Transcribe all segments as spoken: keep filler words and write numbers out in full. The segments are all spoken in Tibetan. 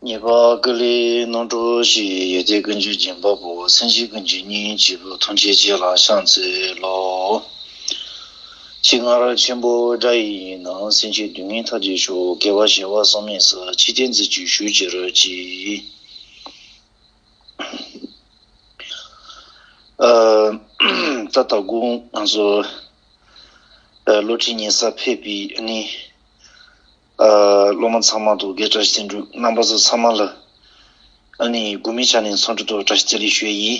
ཉེས་པ་ཀུན་ལས་རྣམ་གྲོལ་ཞིང་། ཡོན་ཏན་ཀུན་གྱི་སྦྱིན་པ་པོ། སེམས་ཅན་ཀུན་གྱི་སྙིང་རྗེ་བོ། ཐམས་ཅད་མཁྱེན་ལ་ཕྱག་འཚལ་ལོ། ཕྱི་སྔར་ཆེན་པོ་དགྲ་ཡི་ཡིན་ནམ། སེམས་ཅན་སྡུག་བསྔལ་མཐའ་ཡས་ཤོག། དགེ་བ་བྱེ་བ་བསམ་མེད་བསགས། ཕྱིར་བསྟན་མཛོད་ཅིག་ཞུ་ཕྱིར་བགྱི། ཨ། ད་ལྟ་དགོང་ང་ཚོ་ཨ་སློབ་ཁྲིད་ཉན་ས་ཕེབས་པའི་ཨ་ནི་ཨ་སློབ་མ་ཚང་མ་དང་དགེ་བཀྲ་ཤིས་འབྲུག་རྣམ་པ་ཚོ་ཚང་མ་ལ་ཨ་ནི་དགོས་མེད་ཆ་ནས་འཚམས་འདྲི་དང་བཀྲ་ཤིས་བདེ་ལེགས་ཞུ་ཡི།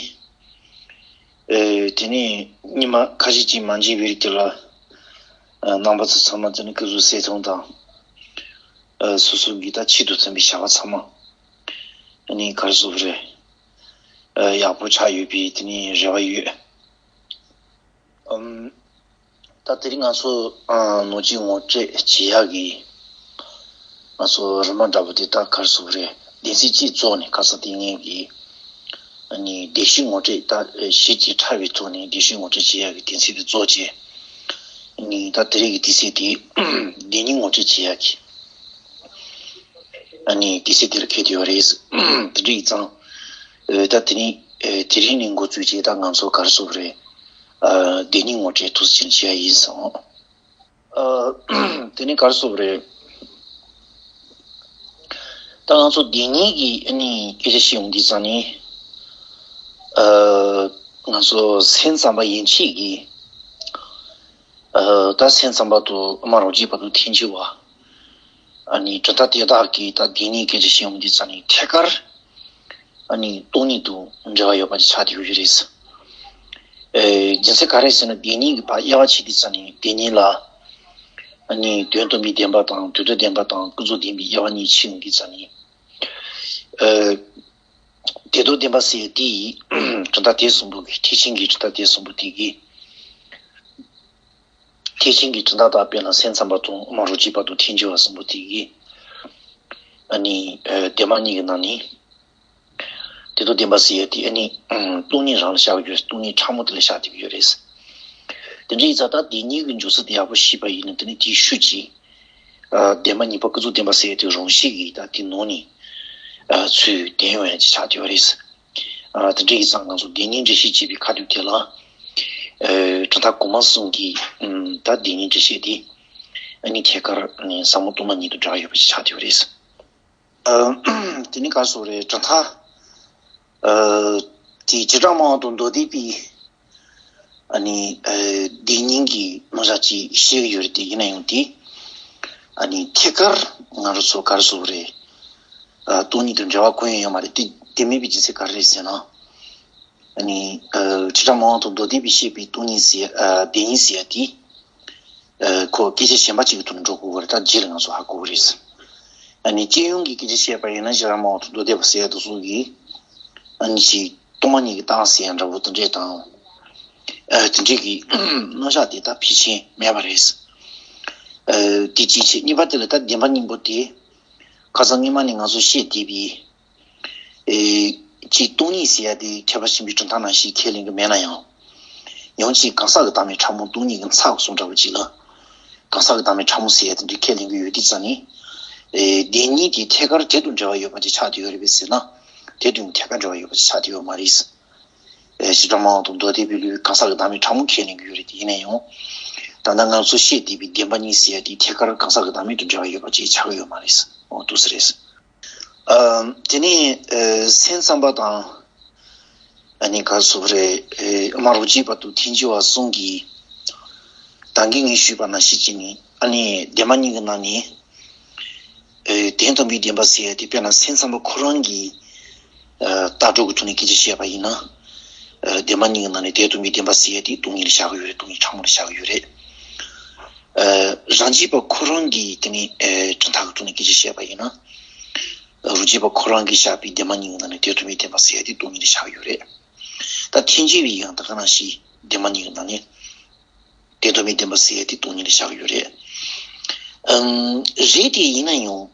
ཨེ་དེ་ནས་ཉི་མ་ཁ་ཤས་ཅིག་མ་མཇལ་བའི་རིང་དེ་ལ་ཨ་རྣམ་པ་ཚོ་ཚང་མ་དེ་ནི་སྐུ་གཟུགས་གསལ་ཐང་དང་། ཨ་སོ་སོ་གི་ད་ཆེད་དུ་བཙུན་པའི་བྱ་བ་ཚང་མ་ཨ་ནི་ག་རེ་ཟེར་དགོས་རེད། ཨ་ཡག་པོ་ཆགས་ཡོད་པའི་དེ་ནི་རེ་བ་ཡོད། ཨམ། ད་དེ་རིང་ང་ཚོ་ཨ་ནོར་གྱི་ངོ་སྤྲོད་བྱེད་ཡག་གི་ང་ཚོ་རིམ་པ་འདྲ་པོ་དེ་ད་ག་རེ་ཟེར་དགོས་རེད། གདན་ཚིགས་གཅིག་རྫོགས་ནས་ཁ་སང་དེ་སྔོན་གྱི་ཨ་ནི་བདེན་བཞིའི་ངོ་སྤྲོད་ད་གཞི་གཅིག་ཕྲ་བའི་ཐོག་ནས་བདེན་བཞིའི་ངོ་སྤྲོད་བྱེད་ཡག་གི་གདན་ཚིགས་དེ་རྫོགས་རྗེས། ཨ་ནི་ད་དེ་རིང་གི་དུས་ཚོད་དེ་བདེན་གཉིས་ངོ་སྤྲོད་བྱེད་ཡག་གི་ཨ་ནི་དུས་ཚོད་དེ་ལ་འཁེལ་བསྡད་ཡོད་རེད། དེ་འདྲ་ཡིན་ཙང་ཨ་ད་དེ་རིང་ཨ་དེ་རིང་ནས་འགོ་བཙུགས་རྗེས་ད་ང་ཚོ་ག་རེ་ཟེར་དགོས་རེད། ཨ་བདེན་གཉིས་ངོ་སྤྲོད་ཐུགས་རྗེ་ཆེ་ཞུ་ཡག་ཡིན་སོང་། ཨ་དེ་ནས་ག་རེ་ཟེར་དགོས་རེད། ད་ང་ཚོ་བདེན་གཉིས་ཀྱི་ཨ་ནི་སྐད་ཆ་བཤད་ཡོང་དུས་ཙང་ནི། ཨ་ང་ཚོ་སེམས་ཙམ་པ་ཡན་ཆད་ཀྱིས། ཨ་ད་སེམས་ཙམ་པ་དང་ཨ་མ་རང་རྒྱུད་བར་དུ་ཐལ་འགྱུར་བ། ཨ་ནི་གྲུབ་མཐའ་དེ་དག་གིས་ད་བདེན་གཉིས་སྐད་ཆ་བཤད་ཡོང་དུས་ཙང་ནི་ཐད་ཀར། ཨ་ནི་སྟོང་ཉིད་དང་འབྲེལ་བ་ཡོད་པ་ཅིག་ཆགས་བསྡད་ཡོད་རེད། ཨེ་རྒྱུ་མཚན་ག་རེ་ཟེར་ན་བདེན་གཉིས་ཀྱི་བར་དབྱེ་བ་ཕྱེ་དུས་ཙང་ནི་བདེན་གཉིས་ལ། ཨ་ནི་དོན་སྟོང་པའི་བདེན་པ་དང་དོན་དམ་བདེན་པ་དང་ཀུན་རྫོབ་བདེན་པའི་དབྱེ་བ་གཉིས་ཕྱེ་ཡོང་དུས་ཙང་ནི། ཨེ་དོན་དམ་བདེན་པ་ཟེར་ཡག་དེ་ཡི་གྲུབ་མཐའ་དེ་གསུམ་པོ་གི་ཐེག་ཆེན་གྱི་གྲུབ་མཐའ་དེ་གསུམ་པོ་དེ་གི། ཐེག་ཆེན་གྱི་གྲུབ་མཐའ་དག་དཔེར་ན་སེམས་ཙམ་པ་དང་ཨ་མ་རང་རྒྱུད་བར་དུ་ཐལ་འགྱུར་བ་གསུམ་པོ་དེ་གི། ཨ་ནི་ཨ་བདེན་པ་གཉིས་ཀྱི་ནང་ནས། དོན་དམ་བདེན་པ་ཟེར་ཡག་དེ་ཨ་ནི་སྟོང་ཉིད་རང་ལ་བཞག་གི་ཡོད་རེད། སྟོང་ཉིད་ཕྲ་མོ་དེ་ལ་བཞག་བསྡད་ཀྱི་ཡོད་རེད། དེ་འདྲ་ཡིན་ཙང་ད་བདེན་གཉིས་ཀྱི་འཇོག་ཚུལ་དེ་ཡག་པོ་ཤེས་པ་ཡིན་ན་དེ་ནི་དེའི་ཤུགས་ཀྱིས། ཨ་བདེན་པ་གཉིས་པོ་ཀུན་རྫོབ་བདེན་པ་ཟེར་ཡག་དེ་རང་བཞིན་གྱིས་ད་དེ་ནང་ནས་ཨ་ཚུར་བདེན་ཡོང་ཡག་ཅིག་ཆགས་བསྡད་ཡོད་རེད། ཨ་དེ་འདྲ་ཡིན་ཙང་ང་ཚོ་བདེན་གཉིས་འགྲེལ་བཤད་བྱེད་པའི་ཁ་ཐུག་དེ་ལ། ཨ་གྲུབ་མཐའ་གོང་མ་གསུམ་གྱི་ཨམ་ད་བདེན་གཉིས་འགྲེལ་བཤད་དེ་ཨ་ནི་ཐད་ཀར་ཨ་ནི་ཟབ་མོ་སྟོང་པ་ཉིད་དང་འབྲེལ་བ་ཡོད་པ་ཞིག་ཆགས་བསྡད་ཡོད་རེད། ཨ་དེ་ནི་ག་རེ་ཟེར་དགོས་རེད། གྲུབ་མཐའ་ཨ་དེ་བྱེ་བྲག་སྨྲ་བ་དང་མདོ་སྡེ་པའི་ཨ་ནི་ཨ་བདེན་གཉིས་ཀྱི་རྣམ་གཞག་ཅིག་བཤད་ཀྱི་ཡོད་རེད། དེ་ཡིན་ན་ཡང་དེ་ཨ་ནི་ཐད་ཀར་ང་རང་ཚོ་ག་རེ་ཟེར་དགོས་རེད། ཨ་སྟོང་ཉིད་དང་འབྲེལ་བ་གང་ཡང་ཡོད་མ་རེད། དེ་དེ་མེད་པའི་རྒྱུ་མཚན་ག་རེ་རེད་ཟེར་ན། ཨ་ནི་ཨ་བྱེ་བྲག་སྨྲ་བ་དང་མདོ་སྡེ་པས་བཤད་པའི་སྟོང་ཉིད་ཟེར་ཨ་བདེན་གཉིས་ཟེར་ཡག་དེ། ཨ་ཁོ་སྐད་ཆ་གཞན་པ་ཅིག་གི་ཐོག་ནས་འགྲོ་དགོས་ཀྱི་རེད། ད་རྗེས་ལ་ང་ཚོ་ཧ་གོ་གི་རེད། ཨ་ནི་སྤྱི་ཡོངས་ཀྱི་སྐད་ཆ་བཤད་པ་ཡིན་ན་བྱེ་བྲག་སྨྲ་བ་དང་མདོ་སྡེ་པ་ཟེར་ཡག་དེ་ཚོ་གིས་ཨ་ནི་ཅིག་སྟོང་པ་ཉིད་ཀྱི་རྟགས་ཟེར་ཡག་འདྲ་པོ་དེ་འདྲས་དང་། ཨ་དེ་འདྲས་ཀྱི་རྣམ་གཞག་དེ་ད་ཕལ་ཆེར་མེད་པ་རེད། ཨ་དེ་གཅིག་བྱས། གཉིས་པ་དེ་ལ་ད་བདེན་པ་གཉིས་པོ་དེ་ཁ་སང་སྔོན་མ་ནས་ང་ཚོ་བཤད་བསྡད་པའི། ཨེ་གཅིག་སྟོང་ཉིད་ཟེར་ཡག་དེ་ཁྱད་པར་ཆེན་པོའི་གྲུབ་མཐའ་ནང་བཞིན་ཁས་ལེན་གྱི་མེད་ན་ཡང་། ཡང་གཅིག་གང་ཟག་གི་བདག་མེད་ཕྲ་མོ་སྟོང་ཉིད་ཀྱི་མཚན་གསུམ་འདྲ་པོ་ཅིག་ལ། གང་ཟག་གི་བདག་མེད་ཕྲ་མོ་ཟེར་ཡག་དེ་འདྲ་ཁས་ལེན་གྱི་ཡོད་དུས་ཙང་ནི། ཨེ་བདེན་གཉིས་དེ་ཐད་ཀར་དེ་དང་འབྲེལ་བ་ཡོད་པ་ཅིག་ཆགས་བསྡད་ཡོད་རེད་པས་ཟེར་ན། དེ་དང་ཐད་ཀར་འབྲེལ་བ་ཡོད་པ་ཅིག་ཆགས་བསྡད་ཡོད་མ་རེད། ཨེ་བྱེ་བྲག་སྨྲ་བ་དང་མདོ་སྡེ་པའི་ལུགས་གང་ཟག་གི་བདག་མེད་ཕྲ་མོ་ཁས་ལེན་གྱི་ཡོད་རེད། དེ་ཡིན་ན་ཡང་། ད་ལྟ་ང་ཚོ་བཤད་བསྡད་པའི་བདེན་པ་གཉིས་ཟེར་ཡག་དེ་ཐད་ཀར་གང་ཟག་གི་བདག་མེད་དང་འབྲེལ་བ་ཡོད་པ་ཅིག་ཆགས་ཀྱི་ཡོད་མ་རེད། འོ་འདུག་སེ་རེད། ཨ་དེ་ནས་ཨ་སེམས་ཙམ་པ་དང་། ཨ་ནི་ག་རེ་ཟེར་དགོས་རེད། ཨ་ཨ་མ་རང་རྒྱུད་བར་དུ་ཐལ་འགྱུར་བ་གསུམ་གྱིས། ད་གིན་ངས་ཞུས་པ་ནང་བཞིན་བྱས་ནས་ཨ་ནི་བདེན་པ་གཉིས་ཀྱི་ནང་ནས། ཨ་དོན་དམ་པའི་བདེན་པ་ཟེར་ཡག་དེ་དཔེར་ན་སེམས་ཙམ་པ་ཁོ་རང་གི་ཨ་ལྟ་གྲུབ་ཀྱི་ཐོག་ནས་སྐད་ཆ་བཤད་པ་ཡིན་ན། ཨ་བདེན་པ་གཉིས་ཀྱི་ནང་ནས་དོན་དམ་པའི་བདེན་པ་ཟེར་ཡག་དེ་སྟོང་ཉིད་ལ་བཞག་གི་ཡོད་རེད། སྟོང་ཉིད་ཕྲ་མོ་ལ་བཞག་གི་ཡོད་རེད། ཨ་རང་རྒྱུད་པ་ཁོ་རང་གི་དེ་ནས་ཨ་གྲུབ་མཐའ་གི་ཐོག་ནས་སྐད་ཆ་བཤད་པ་ཡིན་ན། རང་རྒྱུད་པ་ཁོ་རང་གིས་བཞག་པའི་བདེན་པ་གཉིས་ཀྱི་ནང་ནས་དོན་དམ་པའི་བདེན་པ་ཟེར་ཡག་དེ་སྟོང་ཉིད་ལ་བཞག་གི་ཡོད་རེད། ད་ཐལ་འགྱུར་བའི་ཡང་ད་ག་ནང་བཞིན་བདེན་པ་གཉིས་ཀྱི་ནང་ནས་དོན་དམ་པའི་བདེན་པ་ཟེར་ཡག་དེ་སྟོང་ཉིད་ལ་བཞག་གི་ཡོད་རེད། ཨང་རེད་དེ་ཡིན་ན་ཡང་།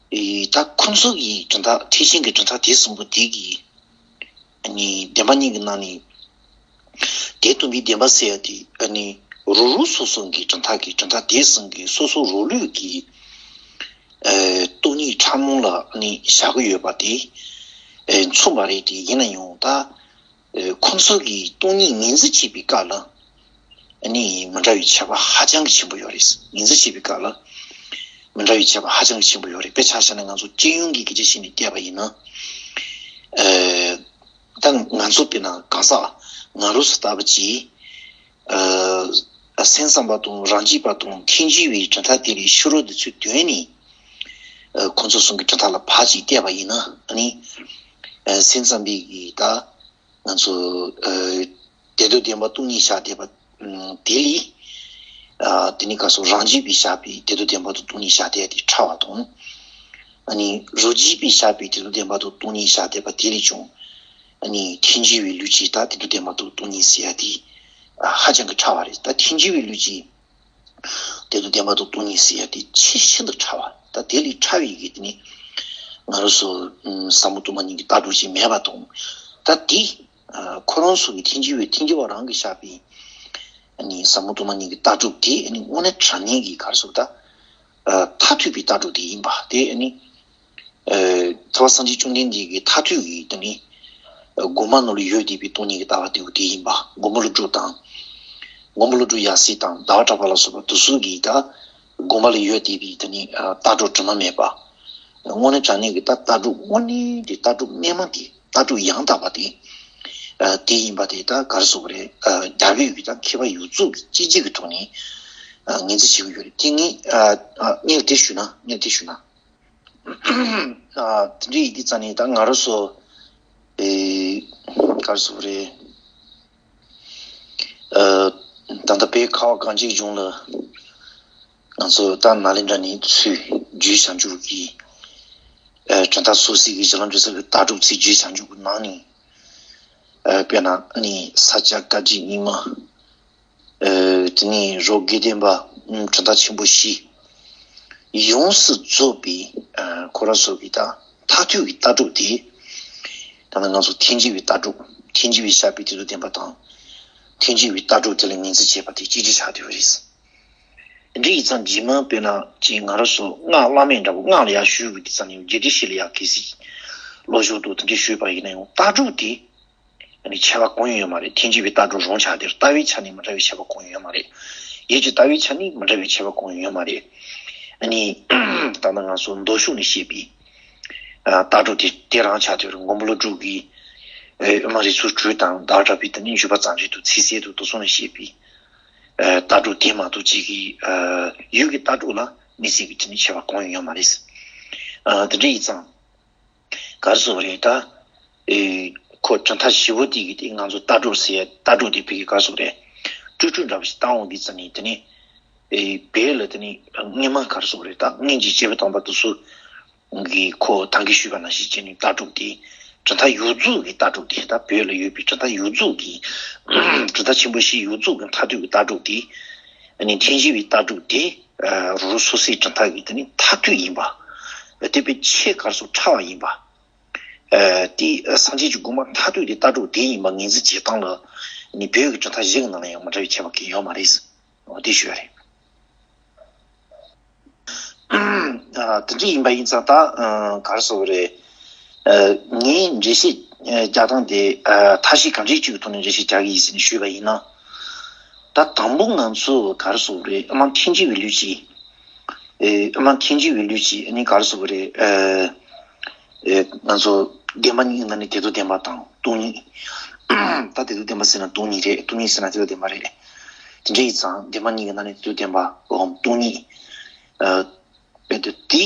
ཨེ་ད་ཁོ་ཚོ་གི་གྲུབ་མཐའ་ཐེག་ཆེན་གྱི་གྲུབ་མཐའ་དེ་གསུམ་པོ་དེ་གི་ཨ་ནི་བདེན་པ་གཉིས་ཀྱི་ནང་ནས་དོན་དམ་པའི་བདེན་པ་ཟེར་ཡག་དེ་ཨ་ནི་རང་རང་སོ་སོ་གི་གྲུབ་མཐའ་གི་གྲུབ་མཐའ་དེ་གསུམ་གི་སོ་སོ་རང་ལུགས་ཀྱི་ཨ་སྟོང་ཉིད་ ཐབས་ལམ་ལ་ནི་བཞག་གི་ཡོད་པ་དེ་མཚུངས་པ་རེད། དེ་ཡིན་ན་ཡང་ད་ཁོང་ཚོ་གིས་སྟོང་ཉིད་ངོས་འཛིན་བྱེད་པའི་སྐབས་ལ་ནི་མི་འདྲ་བའི་ཁྱད་པར་ཧ་ཅང་གི་ཆེན་པོ་ཡོད་རེད། ངོས་འཛིན་བྱེད་པའི་སྐབས་ལ་མི་འདྲ་བའི་ཁྱད་པར་ཧ་ཅང་གི་ཆེན་པོ་ཡོད་རེད། དཔེ་ཆ་བཞག་ན་ང་ཚོ་སྤྱི་ཡོངས་ཀྱི་སྐད་ཆ་བཤད་ནས་བལྟས་པ་ཡིན་ན། ད་ང་ཚོ་དཔེར་ན་གང་ཟག་ང་རང་ཚོ་ལྟ་བུ་གྱིས་སེམས་ཙམ་པ་དང་རང་རྒྱུད་པ་དང་ཐལ་འགྱུར་བའི་གྲུབ་མཐའ་དེ་ལས་ཕྱི་རོལ་དུ་ཚུར་དོན་ནས་ཁོང་ཚོ་གསུམ་གྱི་གྲུབ་མཐའ་ལ་ཕར་ཅིག་བལྟས་པ་ཡིན་ན་ནི། སེམས་ཙམ་པའི་གི་ད་ང་ཚོ་དེ་དང་ལྡན་པ་སྟོང་ཉིད་བཞག་བསྡད་པ་དེ་ལས། དེ་ནི་ག་སོ་རང་རྒྱུད་པའི་བཞག་པའི་དེ་དང་ལྡན་པ་དང་སྟོང་ཉིད་བཞག་བསྡད་དེ་ཕྲ་བ་དང་། ཨ་ནི་རང་རྒྱུད་པའི་བཞག་པའི་དེ་དང་ལྡན་པ་དང་སྟོང་ཉིད་བཞག་བསྡད་པ་དེ་ལས་ཀྱང་ཨ་ནི་ཐལ་འགྱུར་བའི་ལུས་ཀྱི་ད་དེ་དང་ལྡན་པ་དང་སྟོང་ཉིད་ཟེར་ཡ་དེ་ཧ་ཅང་གི་ཕྲ་བ་རེད། ད་ཐལ་འགྱུར་བའི་ལུས་ཀྱི་དེ་དང་ལྡན་པ་དང་སྟོང་ཉིད་ཟེར་ཡ་དེ་ཆེས་ཤིན་ཏུ་ཕྲ་བ། ད་དེ་ལས་ཕྲ་བའི་གི་དེ་ནི་ང་རང་ཚོ་ཟབ་མོ་སྟོང་པ་ཉིད་ཀྱི་ལྟ་གྲུབ་ཅིག་མེད་པ་དང་། ད་དེ་ཁོ་རང་ཚོ་གི་ཐལ་འགྱུར་བའི་ཐལ་འགྱུར་བ་རང་གིས་བཞག་པའི་ཨ་ནི་ཟབ་མོ་སྟོང་པ་ཉིད་ཀྱི་ལྟ་གྲུབ་དེ་ཨ་ནི་དངོས་གནས་དྲང་གནས་ཀྱི་ག་རེ་ཟེར་ད་མཐར་ཐུག་པའི་ལྟ་གྲུབ་དེ་ཡིན་པ་དེ་ཨ་ནི། ཐར་པ་སངས་རྒྱས་བཅོམ་ལྡན་འདས་ཀྱི་མཐར་ཐུག་གི་དེ་ནི་དགོངས་པ་ནང་ལ་ཡོད་བསྡད་པའི་སྟོང་ཉིད་ཀྱི་ལྟ་བ་དེ་བོ་དེ་ཡིན་པ། མགོན་པོ་ཀླུ་སྒྲུབ་དང་། མགོན་པོ་ཀླུ་སྒྲུབ་ཡབ་སྲས་དང་ཟླ་བ་གྲགས་པ་ལ་སོགས་པ་དེ་ཚོ་གིས་ད་དགོངས་པ་ལ་ཡོད་བསྡད་པའི་དེ་ནི་ལྟ་གྲུབ་དྲི་མ་མེད་པ། དངོས་གནས་དྲང་གནས་ཀྱི་ད་ལྟ་གྲུབ་དངོས་གནས་ཀྱི་ལྟ་གྲུབ་རྣལ་མ་དེ། ལྟ་གྲུབ་ཡང་དག་པ་དེ། དེ་ཡིན་པ་དེ་ད་ག་རེ་ཟེར་དགོས་རེད། རྒྱ་བོད་ཀྱི་ད་མཁས་པ་ཡོངས་རྫོགས་ཀྱིས་གཅིག་གྱུར་གྱི་ཐོག་ནས་ངོས་འཛིན་བྱེད་ཀྱི་ཡོད་རེད། དེ་ངས་ངས་དེ་ཞུས་ན་ངས་དེ་ཞུས་ན། དེ་འདྲ་ཡིན་དུས་ཙང་ནས་ད་ང་རང་ཚོ་ཨེ་ག་རེ་ཟེར་དགོས་རེད། ད་ལྟ་བོད་ཁ་བ་གངས་ཅན་ལྗོངས་ལ་ང་ཚོ་ད་ནཱ་ལེནྡྲ་ནས་ཚུར་རྒྱུད་བྱང་ཆུབ་ཀྱི་གྲུབ་མཐའ་སོ་སོའི་གི་ཞི་ལམ་འབྲས་རྩ་གི་ལྟ་གྲུབ་ཚུར་རྒྱུད་བྱང་ཆུབ་ཀྱི་ནང་ནས་དཔེར་ན་ནི་ས་སྐྱ་བཀའ་བརྒྱུད་རྙིང་མ། དེ་ནས་རོ་དགེ་ལྡན་པ་གྲུབ་མཐའ་ཆེན་པོ་བཞི་ཡོངས་སུ་རྫོགས་པའི་ཁོ་རང་ཚོ་གི་ད་མཐར་ཐུག་གི་ལྟ་གྲུབ་དེ། ད་ནི་ང་ཚོ་ཐལ་འགྱུར་བའི་ལྟ་གྲུབ། ཐལ་འགྱུར་བའི་བཞག་པའི་དེ་དང་ལྡན་པ་དང་། ཐལ་འགྱུར་བའི་ལྟ་གྲུབ་དེ་ལ་ངོས་འཛིན་བྱེད་པ་དེ་གཅིག་གྱུར་ཆགས་བསྡད་པ་རེད། འདི་ཡིན་ཙང་རྗེས་མ་དཔེར་ན་ཅིག་ང་རང་ཚོ་སྔགས་བླ་མེད་འདྲ་པོ་སྔགས་ལ་ཡར་ཞུགས་པའི་དུས་ཙམ་ནས་རྒྱས་འབྲིང་བཞི་ལ་ཡར་གལ་སྲིད་བློ་སྦྱོང་དང་དེ་འདྲ་ཞུས་པ་ཡིན་ན་ཡང་ལྟ་གྲུབ་དེ། ཨ་ནི་ཁྱད་པར་གང་ཡང་ཡོད་མ་རེད། ཐལ་འགྱུར་བའི་ལྟ་གྲུབ་རང་ཆགས་དེར་ལྟ་བའི་ཆ་ནས་མི་འདྲ་བའི་ཁྱད་པར་གང་ཡང་ཡོད་མ་རེད། ཡིད་ཀྱི་ལྟ་བའི་ཆ་ནས་མི་འདྲ་བའི་ཁྱད་པར་གང་ཡང་ཡོད་མ་རེད། ཨ་ནི་ད་ལྟ་ང་ཚོ་མདོ་ཕྱོགས་ནས་བཤད་པའི་ལྟ་གྲུབ་དེ་དེ་རང་ཆགས་དེར་མགོན་པོ་ཀླུ་སྒྲུབ་ཀྱིས་ཨེ་དབུ་མ་རིགས་ཚོགས་དྲུག་དང་ཟླ་བ་གྲགས་པའི་དེ་ནི་འཇུག་པ་རྩ་འགྲེལ་དུ་ཚིག་གསལ་དུ་དེ་ཚོ་ནས་བཤད་པའི་ལྟ་གྲུབ་དེ་མ་གཏོགས་ཅིག་གི་ཡུལ་གྱི་ལྟ་གྲུབ་ལ་དམིགས་བསལ་གྱི་དེ་ནི་ཁྱད་པར་གང་ཡང་ཡོད་མ་རེད། དེ་འདྲ་ཡིན་ཙང་། ག་རེ་ཟེར་དགོས་རེད་ད། ཨེ་ཁོ་གྲུབ་མཐའ་བཞི་པོ་དེ་གི་དེ་ང་ཚོ་ལྟ་གྲུབ་ཟེར་ཡ་ལྟ་གྲུབ་དེ་ཕ་གི་ག་རེ་ཟེར་དགོས་རེད། སྤྲོས་བྲལ་འདྲ་པོ་ཞིག་བཏང་འོང་དུས་ཙམ་ནས་དེ་ནི། ཨེ་བོད་ལ་དེ་ནི་སྔོན་མ་ག་རེ་ཟེར་དགོས་རེད་ད་སྔོན་གྱི་སྐྱེས་བུ་དམ་པ་དེ་ཚོ་གི་ཁོ་ད་གིན་ཞུས་པ་ནང་བཞིན་བྱས་ནས་ལྟ་གྲུབ་དེ་གྲུབ་མཐའ་ཡོངས་རྫོགས་ཀྱི་ལྟ་གྲུབ་དེ་ད་བོད་ལ་ཡོད་པའི་གྲུབ་མཐའ་ཡོངས་རྫོགས་ཀྱི་གྲུབ་མཐའ་ཆེན་པོ་བཞི་ཡོངས་རྫོགས་ཀྱི་མཐར་ཐུག་གི་ལྟ་གྲུབ་དེ། ཨ་ནི་ཐལ་འགྱུར་བའི་ལྟ་གྲུབ་དེ། རང་རང་སོ་སོའི་གྲུབ་མཐའ་གི་དེ་ནི་མཐར་ཐུག་ཡིན་པ། དེ་བས་ཆེས་ག་རེ་ཟེར་ཕྲ་བ་ཡིན་པ། དེ་སངས་རྒྱས་ཀྱི་དགོངས་པ་མཐར་ཐུག་དེ་ལྟ་གྲུབ་དེ་ཡིན་པ་ངོས་འཛིན་བྱེད་སྟངས་ལ་ནི་བོད་ཀྱི་གྲུབ་མཐའ་བཞི་གི་ནང་ལ་ཡང་མི་འདྲ་བའི་ཁྱད་པར་གང་ཡང་ཡོད་མ་རེད། འོ་དེ་ཞུ་ཡ་རེད། དེ་འདྲ་ཡིན་པ་ཡིན་ཙང་ད་ག་རེ་ཟེར་དགོས་རེད། ངའི་འགྲེལ་བཤད་རྒྱག་སྟངས་དེ་མཐའ་བཞི་གང་འདྲ་ཅིག་གི་ཐོག་ནས་འགྲེལ་བཤད་རྒྱག་གི་ཡིན་ཟེར་ནས་ཞུས་པ་ཡིན་ན། ད་དང་པོ་ང་ཚོ་ག་རེ་ཟེར་དགོས་རེད། དབུ་མ་ཐལ་འགྱུར་བའི་ལུས་ཀྱི། དབུ་མ་ཐལ་འགྱུར་བའི་ལུས་ཀྱི་ཨ་ནི་ག་རེ་ཟེར་དགོས་རེད། ང་ཚོ་བདེན་པ་གཉིས་ཀྱི་ནང་ནས་དེ་དང་ལྡན་པ་དང་སྟོང་ཉིད། ད་དེ་དང་ལྡན་པ་ཟེར་ན་སྟོང་ཉིད་རེད། སྟོང་ཉིད་ཟེར་ན་དེ་དང་ལྡན་པ་རེད། དེ་འདྲ་ཡིན་ཙང་བདེན་པ་གཉིས་ཀྱི་ནང་ནས་དེ་དང་ལྡན་པའམ་སྟོང་ཉིད། དཔེ་དེ་དེ་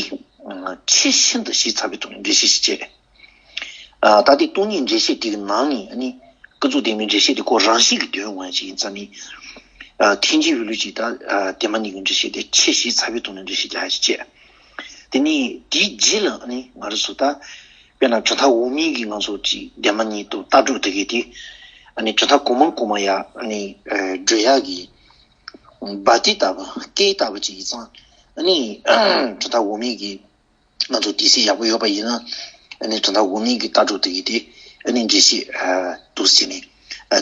ཆེས་ཤིན་ཏུ་ཞིབ་ཚགས་པའི་ཐོག་ནས་འགྲེལ་བཤད་ཞིག་བྱས། ད་ལྟའི་སྟོང་ཉིད་འགྲེལ་བཤད་དེ་གི་ནང་ནས་ཨ་ནི་ཀུན་རྫོབ་བདེན་པའི་འགྲེལ་བཤད་དེ་ཁོ་རང་བཞིན་གྱིས་དོན་ཡོང་བ་ཞིག་ཡིན་ཙང་ནི། ཐལ་འགྱུར་བའི་ལུས་ཀྱི་ད་བདེན་པ་གཉིས་ཀྱི་འགྲེལ་བཤད་དེ་ཆེས་ཞིབ་ཚགས་པའི་ཐོག་ནས་འགྲེལ་བཤད་རྒྱག་ཡ་ཞིག་བྱས། དེ་ནས་དེའི་རྗེས་ལ་ཨ་ནི་ང་རང་ཚོ་ད་དཔེར་ན་གྲུབ་མཐའ་འོག་མིན་གྱི་ང་ཚོ་ཅིག་བདེན་པ་གཉིས་དང་ལྟ་གྲུབ་དེ་གའི་དེ་ཨ་ནི་གྲུབ་མཐའ་གོང་མ་གོང་མ་ཡ་ཨ་ནི་བགྲོད་ཡ་གི་འབའ་ཏི་ལྟ་བུ་སྐད་ལྟ་བུ་ཅིག་ཡིན་ཙང་ཨ་ནི་གྲུབ་མཐའ་འོག་མིན་གྱི་ང་ཚོ་དེ་སྲིད་ཡག་པོ་ཡོད་པ་ཡིན་ན་ཨ་ནི་གྲུབ་མཐའ་འོག་མིན་གྱི་ལྟ་གྲུབ་དེ་གའི་དེ་ཨ་ནི་འགྲེལ་བཤད་འདུག་ཟེར་ནས་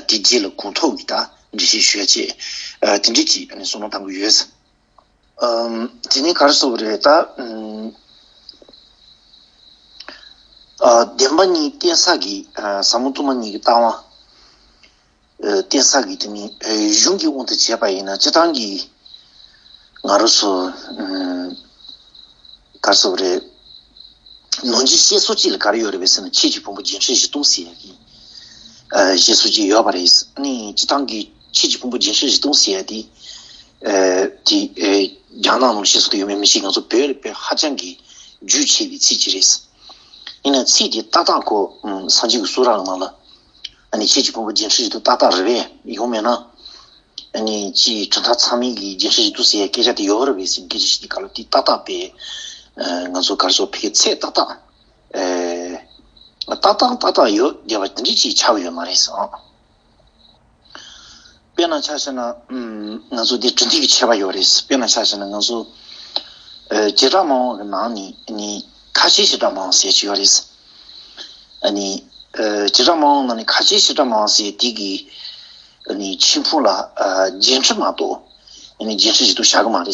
དེ་རྗེས་ལ་གོང་ཐོག་གི་ད་འགྲེལ་བཤད་ཞུ་ཡ་བྱས་དེ་འདྲ་ཅིག་ཨ་ནི་བསམ་བློ་བཏང་གི་ཡོད། དེ་ནས་ག་རེ་ཟེར་དགོས་རེད་ད། ཨ། བདེན་པ་གཉིས་བསྟན་ས་གི་ཨ་ཟབ་མོ་སྟོང་པ་ཉིད་ཀྱི་ལྟ་བ། ཨ། བསྟན་ས་གི་དེ་ནི་ཨ་གཞུང་གི་དབང་དུ་བྱས་པ་ཡིན་ན་སྤྱིར་བཏང་གི་ང་རང་ཚོ་ཨ་ག་རེ་ཟེར་དགོས་རེད། ནང་གི་བཤད་སྲོལ་གཅིག་ལ་ག་རེ་ཡོད་རེད་པས་ཟེར་ན། ཁྱེད་ཀྱི་ཕུང་པོ་བརྒྱད་ཁྲི་བཞི་སྟོང་ཟེར་ཡ་གི་ཨ་བཤད་སྲོལ་གཅིག་ཡོད་པ་རེད། ཨ་ནི་སྤྱིར་བཏང་གི་ཁྱེད་ཀྱི་ཕུང་པོ་བརྒྱད་ཁྲི་བཞི་སྟོང་ཟེར་ཡ་དེ་ཨ་དེ་ཨ་རྒྱ་ནག་ནང་བཤད་སྲོལ་དེ་ཡོད་མེད་མི་ཤེས། ང་ཚོ་བོད་ལ་དཔེ་ཧ་ཅང་གི་རྒྱུས་ཆེ་བའི་ཚིག་ཅིག་རེད། ཡིན་ནའང་ཚིག་དེ་ཏག་ཏག་ཁོ་ཨ་སངས་རྒྱས་ཀྱི་གསུང་རབ་ནང་ལ་ཨ་ནི་ཁྱེད་ཀྱི་ཕུང་པོ་བརྒྱད་ཁྲི་བཞི་སྟོང་ཏག་ཏག་རེད་པས། ཡོད་མེད་ན། ཨ་ནི་ཅིག་གྲུབ་མཐའ་ཚང་མའི་གི་བརྒྱད་ཁྲི་བཞི་སྟོང་ཟེར་ཡ་སྐད་ཆ་དེ་ཡོད་རེད་པས་ཟེར་ནས་སྐད་ཆ་བཤད་དུས་སྐབས་ལ་དེ་ཏག་ཏག་པས། ཨ་ང་ཚོ་ག་རེ་ཟེར། ཕ་གི་ཚད་ཏག་ཏག་ཨ་ཏག་ཏག་ཏག་ཏག་ཡོད་བསྡད་པ་དེ་འདྲ་ཅིག་ཆགས་ཡོད་མ་རེད་ཟེར། དཔེར་ན་ཆ་བཞག་ན་ཨམ་ང་ཚོ་འདི་གྲུབ་མཐའ་གི་ཁྱད་པར་ཡོད་རེད། དཔེར་ན་ཆ་བཞག་ན་ང་ཚོ་ཨ་བྱེ་བྲག་སྨྲ་བ་གི་ནང་ནས་ཨ་ནི་ཁ་ཆེའི་བྱེ་བྲག་སྨྲ་བ་ཟེར་གྱི་ཡོད་རེད། ཨ་ནི་ཨ་བྱེ་བྲག་སྨྲ་བ་ནང་ནས་ཁ་ཆེའི་བྱེ་བྲག་སྨྲ་བ་ཟེར་དེ་གི་ཨ་ནི་མཆིམས་ཕུ་ལ་ཨ་བརྒྱད་ཁྲི་མ་གཏོགས་ཨ་ནི་བརྒྱད་ཁྲི་བཞི་སྟོང་བཞག་གི་མ་རེད།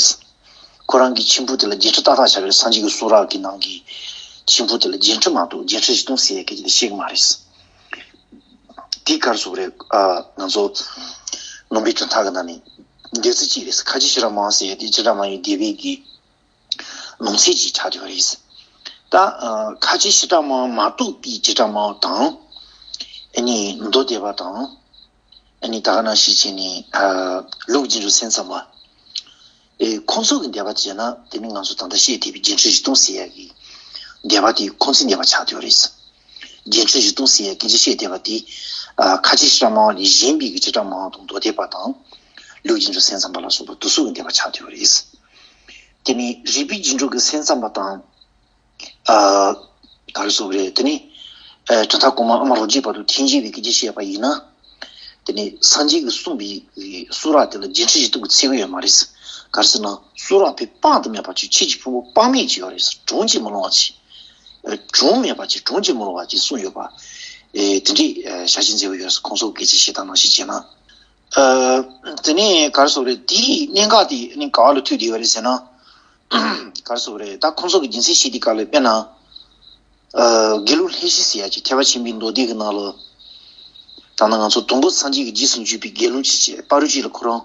ཁོ་རང་གི་མཆིམས་ཕུ་དེ་ལ་བརྒྱད་ཁྲི་ཏག་ཏག་བཞག་གི་རེད། སངས་རྒྱས་ཀྱི་གསུང་རབ་ཀྱི་ནང་གི་མཆིམས་ཕུ་དེ་ལ་བརྒྱད་ཁྲི་མ་གཏོགས་བརྒྱད་ཁྲི་བཞི་སྟོང་ཟེར་ཡ་སྐད་ཆ་དེ་བཤད་གི་མ་རེད། དེ་ག་རེ་ཟེར་དགོས་རེད། ཨ་ང་ཚོ་ནང་པའི་གྲུབ་མཐའ་གི་ནང་ནས་འདོད་ཚུལ་གཅིག་རེད། ཁ་ཆེའི་བྱེ་བྲག་སྨྲ་བ་ཟེར་ཡ་དེ་བྱེ་བྲག་སྨྲ་བའི་སྡེ་པའི་གི་ནང་གསེས་ཅིག་ཆགས་བསྡད་པ་རེད། ད་ཨ་ཁ་ཆེའི་བྱེ་བྲག་སྨྲ་བ་མ་གཏོགས་པའི་བྱེ་བྲག་སྨྲ་བ་དང་། ཨ་ནི་མདོ་སྡེ་པ་དང་། ཨ་ནི་ད་ག་ནང་བཞིན་བྱས་ནས་ཨ་ལུགས་རྗེས་འཇུག་སེམས་ཙམ་པ། ཨེ་ཁོང་ཚོ་གི་འདོད་པ་བྱས་ན་དེ་ནི་ང་ཚོ་ད་ལྟ་བཤད་བསྡད་པའི་བརྒྱད་ཁྲི་བཞི་སྟོང་ཟེར་ཡ་གི་འདོད་པ་དེ་ཁོང་ཚོའི་འདོད་པ་ཆགས་བསྡད་པ་རེད། བརྒྱད་ཁྲི་བཞི་སྟོང་ཟེར་ཡ་སྐད་ཆ་བཤད་བསྡད་པ་དེ་ཨ་ཁ་ཆེའི་བྱེ་བྲག་སྨྲ་བ་ལས་གཞན་པའི་གི་བྱེ་བྲག་སྨྲ་བ་དང་མདོ་སྡེ་པ་དང་། ལུགས་རྗེས་འཇུག་སེམས་ཙམ་པ་ལ་སོགས་པ་དེ་ཚོ་གི་འདོད་པ་ཆགས་བསྡད་པ་རེད། དེ་ནི་རིགས་པའི་རྗེས་འཇུག་གི་སེམས་ཙམ་པ་དང་། ཨ་ག་རེ་ཟེར་དགོས་རེད། དེ་ནི་ཨ་གྲུབ་མཐའ་གོང་མ་ཨ་མ་རྡོ་རྗེ་བར་དུ་ཐེག་མཆོག་པའི་སྐད་ཆ་བཤད་པ་ཡིན་ན། དེ་ནི་སངས་རྒྱས་ཀྱིས་གསུངས་པའི་གསུང་རབ་དེ་ལ་བརྒྱད་ཁྲི་བཞི་སྟོང་གི་ཚད་ཡོད་མ་རེད། ག་རེ་ཟེར་ན་གསུང་རབ་དཔེ་དཔག་ཏུ་མེད་པ་ཅིག་ཁྱེད་ཀྱི་ཕུང་པོ་དཔག་མེད་ཅིག་ཡོད་རེད། གྲངས་ཀྱིས་མི་ལོངས་པ་ཅིག་ཨ་གྲངས་མེད་པ་ཅིག་གྲངས་ཀྱིས་མི་ལོངས་པ་ཅིག་གསུངས་ཡོད་པ། ཨེ་དེ་འདྲའི་ཨ་ཞལ་བཞེས་མཛད་པ་ཡོད་རེད། ཁོང་ཚོ་གི་སྐད་ཆ་བཤད་སྟངས་ནང་བཞིན་བྱས་ན། ཨ་དེ་ནས་ག་རེ་ཟེར་དགོས་རེད། དེའི་གནད་འགག་དེ་ནི་ག་བ་ལ་ཐུག་བསྡད་ཡོད་རེད་ཟེར་ན། ག་རེ་ཟེར་དགོས་རེད། ད་ཁོང་ཚོ་གི་རྒྱུ་མཚན་བཤད་དུས་སྐབས་ལ་དཔེར་ན། ཨ་དགེ་སློང་ལྷན་ཅིག་ཟེར་ཡ་ཅིག་ཐེག་པ་ཆེན་པོའི་མདོ་སྡེ་གི་ནང་ལ། ད་ནི་ང་ཚོ་དང་པོ་སངས་རྒྱས་ཀྱི་རྗེས་སུ་འཇུག་པའི་དགེ་སློང་ཅིག་བྱས། བར་དུ་ཅིག་ལ་ཁོ་རང་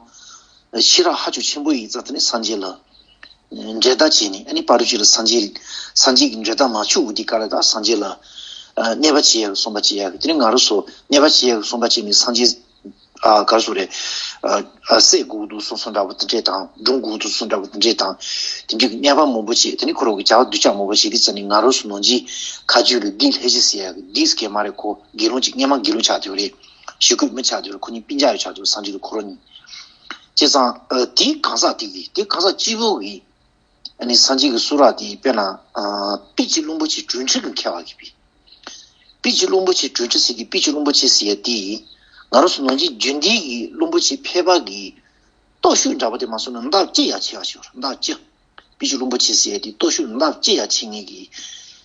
ཤེས་རབ་ཧ་ཅང་ཆེན་པོ་ཡིན་ཙང་། དེ་ནས་སངས་རྒྱས་ལ་འགྲན་ཟླ་བྱས་ནས། ཨ་ནི་བར་དུ་ཅིག་ལ་སངས་རྒྱས་སངས་རྒྱས་ཀྱི་འགྲན་ཟླ་མ་ཆོག་དུས་སྐབས་ལ། ད་སངས་རྒྱས་ལ་ཨ་གནོད་པ་བྱེད་ཡ་གི་བསམ་པ་བྱེད་ཡ་གི། དེ་ནས་ང་རང་ཚོ་གནོད་པ་བྱེད་ཡ་གི་བསམ་པ་བྱས་ནས་སངས་རྒྱས་ཨ་ག་རེ་ཟེར་དགོས་རེད། ཨ་ཨ་བསད་དགོས་འདུག་བསམ་བསམ་འདྲ་པོ་དེ་འདྲས་དང་། བཀྲོངས་དགོས་འདུག་བསམ་འདྲ་པོ་དེ་འདྲས་དང་། དེ་འདྲའི་གནོད་པ་མང་པོ་བྱས། དེ་ནས་ཁོ་རང་གི་བྱ་བ་སྡུག་ཅག་མང་པོ་བྱས་དུས་ཙམ་ནས། ང་རང་ཚོ་ནང་བཞིན་མཁའ་སྤྱོད་ལ་སྡིག་ལྷད་ཅིག་ཟེར་ཡ་གི་སྡིག་ཟེར་མཁན་མ་རེད། ཁོ་དགེ་སློང་ཅིག་སྔོན་མ་དགེ་སློང་ཆགས་བསྡད་པ་རེད། གཞིས་ཁུག་མི་ཆགས་བསྡད་པ་རེད། ཁོ་གཉིས་སྤུན་ཀྱག་ཡང་ཆགས་བསྡད་པ་རེད། སངས་རྒྱས་དང་ཁོ་རང་གཉིས། བྱས་ཙང་ཨ་དེའི་གང་ཟག་དེ་གིས། དེའི་གང་ཟག་གཅིག་པོ་གིས་ཨ་ནི་སངས་རྒྱས་ཀྱི་གསུང་རབ་དེ། དཔེར་ན་ཨ་པི་ཅི་རླུང་པོ་ཆེའི་གྲོལ་འཁྲུལ་གྱི་མཁས་པ་གིས་པི། པི་ཅི་རླུང་པོ་ཆེའི་གྲོལ་འཁྲུལ་ཟེར་གི། པི་ཅི་རླུང་པོ་ཆེ་ཟེར་ཡ་དེ་ང་རང་ཚོ་ནང་བཞིན་རྒྱུན་ལྡན་གྱི་རླུང་པོ་ཆེ་ཕལ་པ་གི་སྟོབས་ཤུགས་འདྲ་པོ་དེ་མ་སོང་ན་ལྡབ་གཅིག་ཡར་ཆེ་བ་ཞིག་ཡོད་རེད། ལྡབ་གཅིག་པི་ཅི་རླུང་པོ་ཆེ་ཟེར་ཡ་དེ་སྟོབས་ཤུགས་ལྡབ་གཅིག་ཡར་ཆེ་མཁན་གྱི་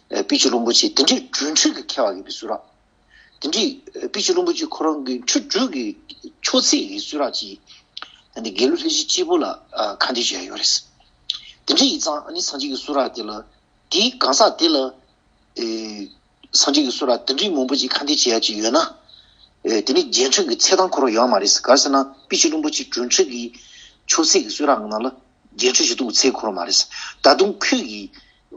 ཨ་པི་ཅི་རླུང་པོ་ཆེ་དེ་འདྲའི་གྲོལ་འཁྲུལ་གྱི་མཁས་པ་གིས་པི་གསུང་རབ། དེ་འདྲའི་ཨ་པི་ཅི་རླུང་པོ་ཆེ་ཁོ་རང་གི་ཆོས་དྲུག་གི་ཆོས་ཚིག་གི་གསུང་རབ་ཅིག་ཨ་ནི་དགེ་སློང་ལྷན་ཅིག་གཅིག་པོ་ལ་ཨ་ཁ་འདོན་བྱས་ཡོད་རེད། དེ་འདྲ་ཡིན་ཙང་ཨ་ནི་སངས་རྒྱས་ཀྱི་གསུང་རབ་དེ་ལ། དེའི་གང་ཟག་དེ་ལ་ཨེ་སངས་རྒྱས་ཀྱི་གསུང་རབ་དེ་འདྲའི་མང་པོ་ཅིག་ཁ་འདོན་བྱེད་ཡ་ཅིག་ཡོད་ན། ཨེ་དེ་ནི་བརྒྱད་ཁྲི་གི་ཚད་དང་ཁོ་རང་ཡོད་མ་རེད། ག་རེ་ཟེར་ན་པི་ཅི་རླུང་པོ་ཆེའི་གྲོལ་འཁྲུལ་གྱི་ཆོས་ཚིག་གི་གསུང་རབ་ནང་ལ་བརྒྱད་ཁྲི་བཞི་སྟོང་གི་ཚད་ཁོ་རང་མ་རེད། ད་དུང་ཁོས་ཀྱིས་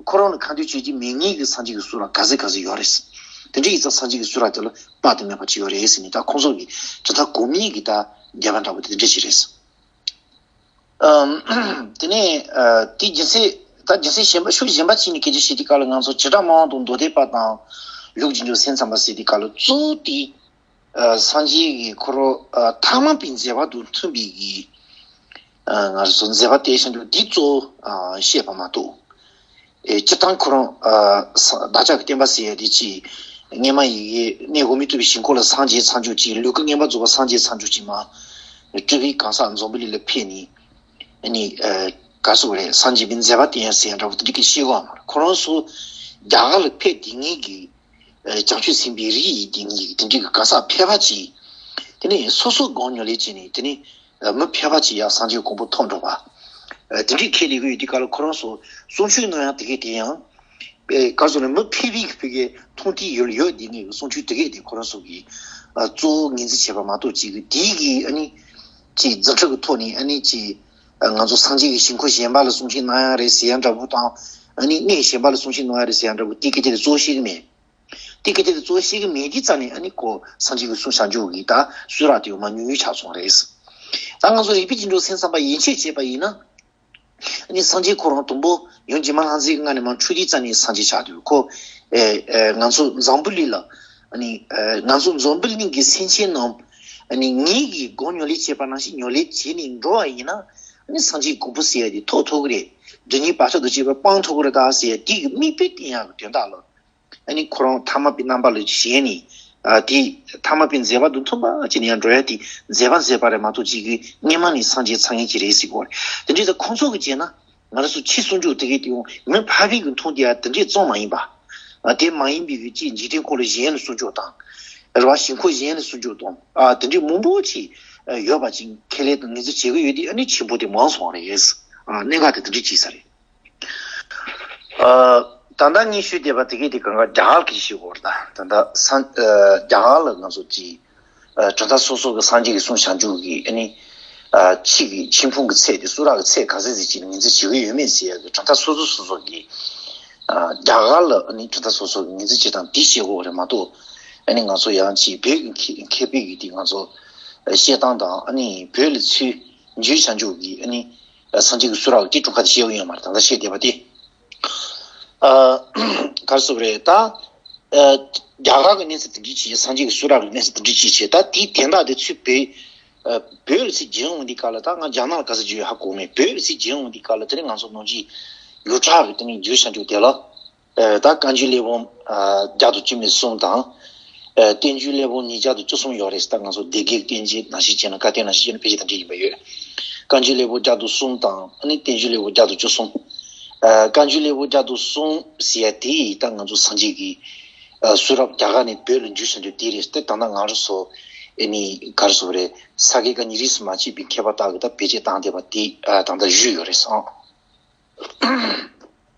ཁོ་རང་ལ་ཁ་འདོན་བྱེད་ཀྱི་མེད་མཁན་གྱི་སངས་རྒྱས་ཀྱི་གསུང་རབ་ག་ཚད་ག་ཚད་ཡོད་རེད། དེ་འདྲ་ཡིན་ཙང་སངས་རྒྱས་ཀྱི་གསུང་རབ་དེ་ལ་དཔག་ཏུ་མེད་པ་ཅིག་ཡོད་རེད་ཟེར་ནས། ད་ཁོང་ཚོ་གི་གྲུབ་མཐའ་གོང་མའི་གི་ད་འདོད་པ་འདྲ་པོ་དེ་འདྲ་ཅིག་རེད། ཨམ། དེ་ནས་ཨ་དེ་རྒྱུ་མཚན། ད་རྒྱུ་མཚན་གཞན་པ། ཕྱོགས་གཞན་པ་ཅིག་ནས་སྐད་ཆ་བཤད་དུས་སྐབས་ལ། ང་ཚོ་བྱེ་བྲག་སྨྲ་བ་དང་མདོ་སྡེ་པ་དང་ལུགས་རྗེས་འཇུག་སེམས་ཙམ་པ་ཟེར་དུས་སྐབས་ལ། གཙོ་བོ་དེ་ཨ་སངས་རྒྱས་ཀྱི་ཁོ་རང་ཨ་ཐ་མལ་པའི་མཛད་པ་དང་མཐུན་པའི་གི་ཨ་ང་ཚོ་མཛད་པ་སྟོན་བཞིན་དུ་འདི་གཙོ་བོ་ཨ་བཤད་པ་མ་གཏོགས། ཨེ་སྤྱིར་བཏང་ཁོ་རང་ཨ་ས་བདག་ཅག་གི་བསྟན་པ་ཟེར་ཡ་དེ་ཅིག་སྔོན་མ་ཡི་གེ་གནས་འགོག་མི་བཏུབ་པའི་ཞིང་ཁམས་ལ་སངས་རྒྱས་ཚར་འཇོག་ཅིག་ལུས་ཀྱི་རྔན་པ་རྫོགས་པ་སངས་རྒྱས་ཚར་འཇོག་ཅིག་མ། སྤྲུལ་པའི་གང་ཟག་འཛམ་བུ་གླིང་ལ་ཕེབས་ནས། ཨ་ནི་ཨ་ག་རེ་ཟེར་དགོས་རེད། སངས་རྒྱས་པའི་མཛད་པ་སྟོན་ཡ་ཟེར་ཡ་འདྲ་པོ་དེ་འདྲ་གི་བཤད་ཡོད་མ་རེད། ཁོ་རང་ཚོ་རྒྱ་གར་ལ་ཕེབས་དེ་ངེད་ཀྱི་ཨ་བྱང་ཆུབ་སེམས་དཔའི་རིགས་ཡིན། དེ་ངེད་ཀྱི་དེ་འདྲ་གི་གང་ཟག་ཕལ་པ་ཅིག་དེ་ནས་སོ་སོ་སྒོ་ཉོ་ལས་བྱས་ནས། དེ་ནས་ཨ་མི་ཕལ་པ་ཅིག་ཡང་སངས་རྒྱས་གོ་འཕང་ཐོབ་འགྲོ་བ། ཨ་དེ་འདྲའི་ཁས་ལེན་གྱི་ཡོད་དུས་སྐབས་ལ། ཁོ་རང་ཚོ་གསུང་ཆོས་ནང་ཡང་དེ་གས། དེ་ཡང་ པའི་ག་རེ་ཟེར་ན་མི་ཕལ་པའི་གི་བོད་ཀྱི་མཐོང་ཐོས་ཡོད་ཡོད་དེ་ངས་གསུང་ཆོས་དེ་གས་དེ་ཁོ་རང་ཚོ་གི་ཨ་གཙོ་བོ་ངོས་འཛིན་བྱས་པ་མ་གཏོགས་ཅིག་གི་དེའི་གི་ཨ་ནི་ཅིག་འཛིན་ཁྲིད་ཀྱི་ཐོག་ནས་ཨ་ནི་ཅིག་ཨ་ང་ཚོ་སངས་རྒྱས་ཀྱི་ཞིང་ཁམས་གཞན་པ་ལ་གསུང་ཆོས་གནང་ཡ་རེད་ཟེར་ཡ་འདྲ་པོ་དང་ཨ་ནི་གནས་གཞན་པ་ལ་གསུང་ཆོས་གནང་ཡ་རེད་ཟེར་ཡ་འདྲ་པོ་དེ་སྐད་ཆ་དེ་གཙོ་བོ་བཤད་གི་མེད། དེ་སྐད་ཆ་དེ་གཙོ་བོ་བཤད་གི་མེད་དེ་རྩ་ནས་ཨ་ནི་ཁོ་སངས་རྒྱས་ཀྱི་གསུང་བྱང་ཆུབ་ཀྱི་ད་གསུང་རབ་དེ་ཡོད་མ་ཉུང་ཉུང་ཆགས་སོང་རེད། ད་ང་ཚོ་ཡིད་བརྟན་ཅིང་འགྲོ་སེམས་བསམ་པ་ཡན་ཆད་བྱས་པ་ཡིན་ན། ཨ་ནི་སངས་རྒྱས་ཁོ་རང་དང་པོ་ཡང་རྗེ་མ་ལྷ་མཛེས་ཀྱི་སྔ་ནས་མར་འཁྲུངས་དུས་རྩ་ནས་སངས་རྒྱས་ཆགས་དུས་ཁོ། ཨེ་ཨེ་ང་ཚོ་འཛམ་བུ་གླིང་ལ། ཨ་ནི་ཨེ་ང་ཚོ་འཛམ་བུ་གླིང་གི་སེམས་ཅན་རྣམས། ཨ་ནི་ངེད་ཀྱིས་སྒོམ་ཉམས་ལེན་བྱས་པ་ནང་བཞིན་ཉམས་ལེན་བྱས་ནས་འགྲོ་བ་ཡིན་ན། ཨ་ནི་སངས་རྒྱས་གོ་འཕང་ཟེར་ཡ་དེ་ཐོབ་ཐུབ་ཀྱི་རེད། སྒྲིབ་གཉིས་བག་ཆགས་དང་བཅས་པ་སྤང་ཐུབ་ཀྱི་རེད་ད་ཟེར་ཡ་དེ་གི་མིག་དཔེ་བསྟན་ཡག་གི་དོན་དག་ལ། ཨ་ནི་ཁོ་རང་ཐ་མལ་པའི་རྣམ་པ་ལ་ཞེན་ནས། ཨ་དེ་ཐ་མལ་པའི་མཛད་པ་དང་མཐུན་པ་བྱས་ནས་ཡང་འགྲོ་ཡ་དེ་མཛད་པ་མཛད་པ་རེད་མ་གཏོགས་ཅིག་གི་སྔོན་མ་ནས་སངས་རྒྱས་ཚར་མཁན་ཅིག་རེད་ཟེར་གོ་རེད། དེ་འདྲའི་ཚེ་ཁོང་ཚོ་གི་བྱས་ན་ང་རང་ཚོ་ཕྱི་སུན་ཕྱོགས་དེ་གའི་དེ་ཡང་མི་ཕལ་པའི་གི་མཐོང་དེ་ཡ་དེ་འདྲས་ཙམ་མ་ཡིན་པ། ཨ་དེ་མ་ཡིན་པའི་གི་ཅིག་འཇིག་རྟེན་ཁོ་ལ་གཞན་ལ་སུན་ཕྱོགས་དང་། རེ་བ་ཞིང་ཁམས་གཞན་ལ་སུན་ཕྱོགས་དང་། ཨ་དེ་འདྲའི་མང་པོ་ཅིག་ཡོད་པ་ཅིག་ཁས་ལེན་དང་ངོས་འཛིན་བྱེད་ཀྱི་ཡོད་དེ་ཨ་ནི་ཆེན་པོ་དེ་མང་སོང་རེད། ཨ་གནད་འགག་དེ་དེ་འདྲས་ཅིག་ས་རེད། ཨ། ད་ལྟ་ངས་ཞུས་བསྡད་པ་དེ་གས་དེ་གང་ག་རྒྱ་གར་གྱི་ཞིག་འོར་ད་ད་ལྟ་ས་ཨ་རྒྱ་གར་ལ་ང་ཚོ་ཅིག་ཨ་གྲུབ་མཐའ་སོ་སོ་གི་སངས་རྒྱས་ཀྱི་གསུང་བྱང་ཆུབ་ཀྱི་ཨ་ནི་ཨ་ཕྱི་གི་ཆོས་ཕུང་གི་ཚད་དེ་གསུང་རབ་ཀྱི་ཚད་ག་ཚད་ཟིག་ཅིག་ངོས་འཛིན་བྱེད་ཀྱི་ཡོད་མེད་ཟེར་ཡ་གི་གྲུབ་མཐའ་སོ་སོ་སོ་སོ་གི་ཨ་རྒྱ་གར་ལ་ཨ་ནི་གྲུབ་མཐའ་སོ་སོ་གི་ངོས་འཛིན་བྱེད་སྟངས་དེ་བཤད་དགོས་རེད་མ་གཏོགས་ཨ་ནི་ང་ཚོ་ཡང་ཅིག་བོད་ཀྱི་མཁས་པའི་གི་དེ་ང་ཚོ་བཤད་སྟངས་དང་ཨ་ནི་བོད་ལ་ཚུར་འཇུག་བྱང་ཆུབ་ཀྱི་ཨ་ནི། སངས་རྒྱས་ཀྱི་གསུང་རབ་ཀྱི་དཀྲུག་ཁ་དེ་བཤད་ཡོད་ཡོད་མ་རེད་ད་ལྟ་བཤད་བསྡད་པ་དེ། ཨ་ག་རེ་ཟེར་དགོས་རེད་ད། ཨ་རྒྱ་གར་གྱི་གནས་ཚུལ་དེ་འདྲ་ཅིག་སངས་རྒྱས་ཀྱི་གསུང་རབ་ཀྱི་གནས་ཚུལ་དེ་འདྲ་ཅིག་བྱས་ད་དེའི་དན་རྟགས་དེ་ཚུར་བོད། ཨ་བོད་ལ་ཚུར་བྱིན་འོང་དུས་སྐབས་ལ་ད་ང་རྒྱ་ནག་ལ་ག་ཚོད་བྱིན་ཡོད་ཧ་གོ་མེད་བོད་ལ་ཚུར་བྱིན་འོང་དུས་སྐབས་ལ་དེ་ནི་ང་ཚོ་ནང་ཆོས་ཡོངས་གྲགས་ཀྱི་དེ་ནི་འཇུག་བྱང་ཆུབ་དེ་ལ། ད་བཀའ་འགྱུར་གླེགས་བམ་བརྒྱ་དང་བཅུ་མེད་གསུམ་དང་། བསྟན་འགྱུར་གླེགས་བམ་ཉིས་བརྒྱ་དང་བཅུ་གསུམ་ཡོད་རེད་ད་ང་ཚོ་སྡེ་དགེ་བསྟན་འགྱུར་ནང་བཞིན་བྱས་ན་བཀའ་བསྟན་ནང་བཞིན་བྱས་ན་ཕལ་ཆེར་དེ་འདྲ་ཡིན་པ་ཡོད། བཀའ་འགྱུར་གླེགས་བམ་བརྒྱ་དང་གསུམ་དང་ཨ་ནི་བསྟན་འགྱུར་གླེགས་བམ་བརྒྱ་དང་བཅུ་གསུམ། བཀའ་འགྱུར་གླེགས་བམ་བརྒྱ་དང་གསུམ་ཟེར་ཡ་དེ་ཡིས་ད་ང་ཚོ་སངས་རྒྱས་ཀྱི་གསུང་རབ་རྒྱ་གར་ནས་བོད་ལ་འཇུག་བྱ་འཇུག་དེ་རེད་ད་ད་ལྟ་ང་རང་ཚོ་ཨ་ནི་ག་རེ་ཟེར་དགོས་རེད་ས་དགེ་བཀའ་རྙིང་རིས་སུ་མ་ཆད་པའི་མཁས་པ་དག་གིས་ད་བེད་སྤྱོད་བཏང་བསྡད་པ་དེ་ད་ལྟ་བཞུགས་ཡོད་རེད་སོང་།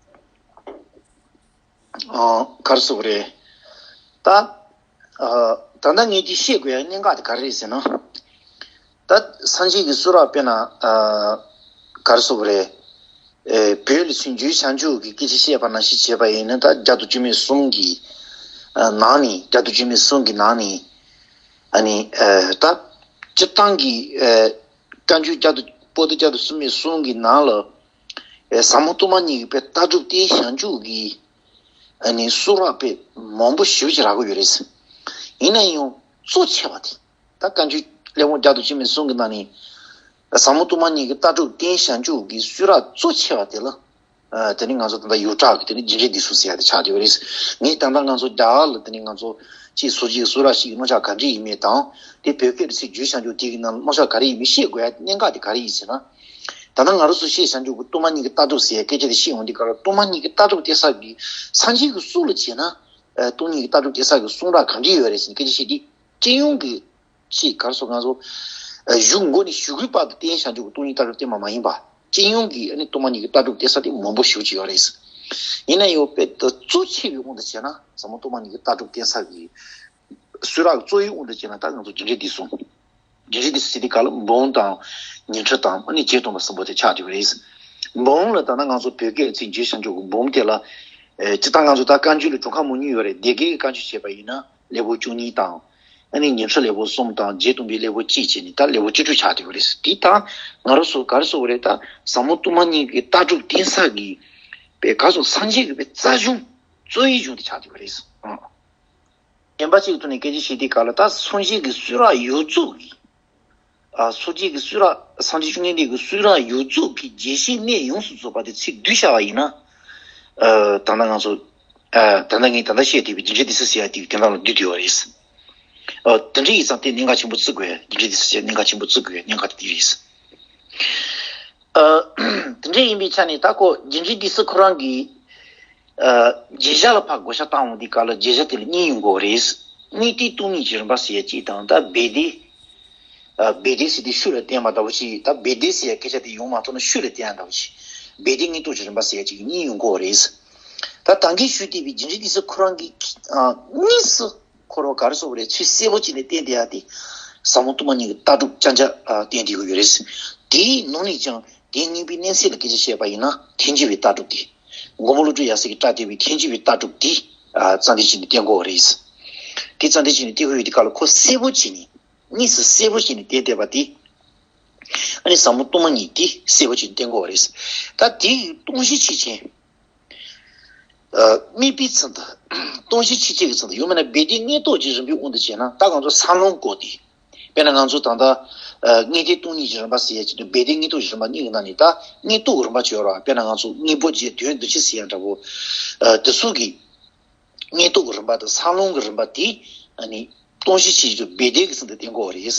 ཨ་ག་རེ་ཟེར་དགོས་རེད། ད་ཨ་ད་ལྟ་ངས་འདི་བཤད་དགོས་ཡ་གནད་འགག་དེ་ག་རེ་རེད་ཟེར་ན། ད་སངས་རྒྱས་ཀྱི་གསུང་རབ་དཔེར་ན་ཨ་ག་རེ་ཟེར་དགོས་རེད། ཨེ་བོད་ལ་ཚུར་འཇུག་བྱང་ཆུབ་ཀྱི་སྐད་ཆ་བཤད་པ་ནང་བཞིན་བྱས་པ་ཡིན་ན་ད་བརྒྱ་དང་བཅུ་མེད་གསུམ་གྱི་ཨ་ནང་ནས་བརྒྱ་དང་བཅུ་མེད་གསུམ་གྱི་ནང་ནས་ཨ་ནི་ཨ་ད་སྤྱིར་བཏང་གི་ཨ་བཀའ་འགྱུར་བརྒྱ་དང་པོ་ཏི་བརྒྱ་དང་བཅུ་མེད་གསུམ་གྱི་ནང་ལ། ཨེ་ཟབ་མོ་སྟོང་པ་ཉིད་ཀྱི་དཔེ་ལྟ་གྲུབ་རྟེན་བྱང་ཆུབ་ཀྱི་ཨ་ནི་གསུང་རབ་དཔེ་མང་པོ་ཞེ་པོ་ཅིག་རག་གི་ཡོད་རེད། ཡིན་ན་ཡང་གཙོ་ཆེ་བ་དེ་ད་བཀའ་འགྱུར་གླེགས་བམ་བརྒྱ་དང་བཅུ་མེད་གསུམ་གྱི་ནང་ནས་ཟབ་མོ་སྟོང་པ་ཉིད་ཀྱི་ལྟ་གྲུབ་རྟེན་བྱང་ཆུབ་ཀྱི་གསུང་རབ་གཙོ་ཆེ་བ་དེ་ལ་ཨ་དེ་ནི་ང་ཚོ་ད་ལྟ་ཡོངས་གྲགས་ཀྱི་དེ་ནི་རྒྱུ་འབྲས་འདི་གསུངས་ཟེར་ཡ་དེ་ཆགས་བསྡད་ཡོད་རེད། ངས་ད་ལྟ་ང་ཚོ་རྒྱ་གར་ལ་དེ་ནི་ང་ཚོ་ཅིག་སོ་སྐྱེ་གི་གསུང་རབ་ཞིག་གི་རྣམ་གཞག་ག་འདྲ་ཡིན་མིན་དང་དེ་བོད་སྐད་དུ་ཚིག་བསྒྱུར་བྱང་ཆུབ་དེ་གི་ནང་རྣམ་གཞག་ག་རེ་ཡིན་མིན་ཤེས་དགོས་ཡ་གནད་འགག་དེ་ག་རེ་ཡིན་ཟེར་ན། ད་ལྟ་ང་རང་ཚོ་བཤད་བྱང་ཆུབ་ཀྱི་སྟོང་པ་ཉིད་ཀྱི་ལྟ་གྲུབ་ཟེར་ཡ་སྐད་ཆ་དེ་བཤད་འོང་དུས་སྐབས་ལ་སྟོང་པ་ཉིད་ཀྱི་ལྟ་གྲུབ་བསྟན་ས་གི་སངས་རྒྱས་ཀྱི་གསུང་ལ་བྱས་ན་ཨ་སྟོང་ཉིད་ཀྱི་ལྟ་གྲུབ་བསྟན་ས་གི་གསུང་རབ་ག་འདྲ་ཡོད་རེད་ཟེར་ནས་སྐད་ཆ་བཤད་དུས་སྤྱི་ཡོངས་ཀྱི་ཅིག་ག་རེ་ཟེར་ང་ཚོ་ཨ་གཞུག་མགོ་ནས་གཞུག་གུའི་བར་དུ་བསྟན་བྱང་ཆུབ་ཀྱི་སྟོང་ཉིད་ལྟ་གྲུབ་བསྟན་པ་མ་ཡིན་པ་སྤྱི་ཡོངས་ཀྱི་ཨ་ནི་སྟོང་པ་ཉིད་ཀྱི་ལྟ་གྲུབ་བསྟན་ས་དེ་མང་པོ་ཞེ་པོ་ཅིག་ཡོད་རེད། ཡིན་ན་ཡང་དཔེ་ད་གཙོ་ཆེ་བའི་དབང་དུ་བྱས་ན་ཟབ་མོ་སྟོང་པ་ཉིད་ཀྱི་ལྟ་གྲུབ་བསྟན་ས་གི་གསུང་རབ་གཙོ་བོའི་དབང་དུ་བྱས་ན་ད་ང་ཚོ་རྒྱུ་འབྲས་འདི་གསུངས། རྒྱུ་འབྲས་འདི་གསུངས་དེ་ག་ལ་འབུམ་དང་ཉི་ཁྲི་དང་ཨ་ནི་རྗེ་སྟོན་པ་གསུམ་པོ་དེ་ཆགས་བསྡད་པ་རེད། འབུམ་ལ་ད་ལྟ་ང་ཚོ་བོད་སྐད་ཚིག་བསྒྱུར་བྱང་ཆུབ་ཀྱི་འབུམ་དེ་ལ་ཨེ་སྤྱིར་བཏང་ང་ཚོ་ད་བཀའ་འགྱུར་ལ་གྲུབ་ཁ་མང་ཉུང་ཡོད་རེད། སྡེ་དགེ་གི་བཀའ་འགྱུར་བྱས་པ་ཡིན་ན་གླེགས་བམ་བཅུ་གཉིས་དང་ཨ་ནི་ཉི་ཁྲི་གླེགས་བམ་གསུམ་དང་རྗེ་སྟོན་པའི་གླེགས་བམ་གཅིག་བྱས་ནས་ད་གླེགས་བམ་བཅུ་དྲུག་ཆགས་བསྡད་པ་རེད། དེ་ད་ང་རང་ཚོ་ག་རེ་ཟེར་དགོས་རེད་ད་ཟབ་མོ་སྟོང་པ་ཉིད་ཀྱི་ལྟ་གྲུབ་བསྟན་ས་གི་པའི་ག་རེ་ཟེར་སངས་རྒྱས་ཀྱི་པའི་རྩ་གཞུང་གཙོ་བོའི་གཞུང་དེ་ཆགས་བསྡད་པ་རེད། ཨང་། གཞན་པ་གཅིག་ཐོག་ནས་སྐད་ཆ་བཤད་དུས་སྐབས་ལ་ད་སངས་རྒྱས་ཀྱི་གསུང་རབ་ཡོངས་རྫོགས་ཀྱི་ཨ་སངས་རྒྱས་ཀྱི་གསུང་རབ་སངས་རྒྱས་བཅོམ་ལྡན་འདས་ཀྱི་གསུང་རབ་ཡོངས་རྫོགས་ཀྱི་རྒྱས་བཤད་གནད་ཡོངས་སུ་རྫོགས་པ་དེ་ཚིག་བསྡུས་བཞག་པ་ཡིན་ན། ཨ་ད་ལྟ་ང་ཚོ་ཨ་ད་ལྟ་ངས་ད་ལྟ་བཤད་བསྡད་པའི་རྒྱུ་འབྲས་འདི་གསུངས་ཟེར་ཡ་དེ་དེ་ནང་ལ་བསྡུས་བསྡད་པ་རེད། ཨ་དེ་འདྲ་ཡིན་ཙང་དེ་གནད་འགག་ཆེན་པོ་བརྩི་དགོས་ཡ་རྒྱུ་འབྲས་འདི་གསུངས་ཟེར་གནད་འགག་ཆེན་པོ་བརྩི་དགོས་ཡ་གནད་འགག་དེ་རེད། ཨ་དེ་འདྲ་ཡིན་པའི་ཆ་ནས་ད་ཁོ་རྒྱུ་འབྲས་འདི་གསུངས་ཁོ་རང་གིས། ཨ་བརྗོད་བྱ་ལ་ཕར་བགོ་བཤའ་བཏང་འོང་དུས་སྐབས་ལ་བརྗོད་བྱ་དེ་ལ་གཉིས་ཡོང་གི་རེད། དངོས་བསྟན་སྟོང་ཉིད་ཀྱི་རིམ་པ་ཟེར་ཡ་གཅིག་དང་ད་སྦས་སྡེ། ཨ་སྦས་སྡེ་ཟེར་དུས་ཤུགས་ལ་བསྟན་པ་འདྲ་བོ་ཞིག་ད་སྦས་སྡེ་ཟེར་ཡ་སྐད་ཆ་དེ་ཡོང་མ་ཐུབ་ན་ཤུགས་ལ་བསྟན་ཡ་འདྲ་བོ་ཞིག་སྦས་སྡེ་དངོས་སྟོང་གི་རིམ་པ་ཟེར་ཡ་གཅིག་གཉིས་ཡོང་གི་རེད། ད་ད་གིན་ཞུས་བསྡད་པའི་རྒྱུ་འབྲས་དེ་ཚོ་ཁོ་རང་གིས་ཨ་དངོས་སུ་ཁོ་རང་ག་རེ་ཟེར་དགོས་རེད། ཚུལ་གསལ་པོ་བྱས་ནས་བསྟན་བསྡད་ཡ་དེ་ཟབ་མོ་སྟོང་པ་ཉིད་ཀྱི་ལྟ་གྲུབ་རྐྱང་རྐྱང་ཨ་བསྟན་བསྡད་ཡོད་རེད། དེའི་ནང་ནས་ཀྱང་དེ་སྙིང་པོའི་གནས་ཚད་ལ་སྐད་ཆ་བཤད་པ་ཡིན་ན་ཐལ་འགྱུར་བའི་ལྟ་གྲུབ་དེ། མགོན་པོ་ཀླུ་སྒྲུབ་ཡབ་སྲས་ཀྱིས་བཀྲལ་བསྡད་པའི་ཐལ་འགྱུར་བའི་ལྟ་གྲུབ་དེ་ཨ་རྩ་འཛིན་བྱས་ནས་བསྟན་དགོས་རེད། དེ་རྩ་འཛིན་བྱས་ནས་བསྟན་དགོས་ཡོད་དུས་སྐབས་ལ་ཁོ་གསལ་པོ་བྱས་ནས་དངོས་སུ་གསལ་པོ་བྱས་ནས་བསྟན་བསྡད་པ་དེ། ཨ་ནི་ཟབ་མོ་སྟོང་པ་ཉིད་དེ་གསལ་པོ་བྱས་ནས་བསྟན་དགོས་རེད། ད་དེ་ཡི་སྟོང་གཞི་ཆོས་ཅན། ཨ་དམིགས་པའི་ཚུལ་དུ། སྟོང་གཞི་ཆོས་ཅན་གྱི་ཚུལ་དུ་ཡང་མིན་ན་སྦས་དོན་དངོས་རྟོགས་ཀྱི་རིམ་པའི་དབང་དུ་བྱས་ན། ད་ང་ཚོ་སང་ལུང་སྐོར་དེ། དཔེར་ན་ང་ཚོ་ད་ལྟ་ཨ་དངོས་བསྟན་སྟོང་ཉིད་ཀྱི་རིམ་པ་ཟེར་ཡ་ཅིག་འདུག་སྦས་དོན་དངོས་རྟོགས་ཀྱི་རིམ་པ་གཉིས་ཀྱི་ནང་ནས་ད་དངོས་རྟོགས་ཀྱི་རིམ་པ་ཅིག་ཡོད་རེད་བ། དཔེར་ན་ང་ཚོ་དངོས་པོ་རྗེས་དོན་བསྡུ་བྱེད་ཟེར་ཡ་འདྲ་པོ། ཨ་དེ་ཚོ་གི་དངོས་རྟོགས་ཀྱི་རིམ་པ་དང་སང་ལུང་གི་རིམ་པ་དེ་ཨ་ནི་སྟོང་གཞི་ཆོས་ཅན་དུ་སྦས་དོན་གྱི་ཚུལ་དུ་བསྟན་དགོས་པ་རེད།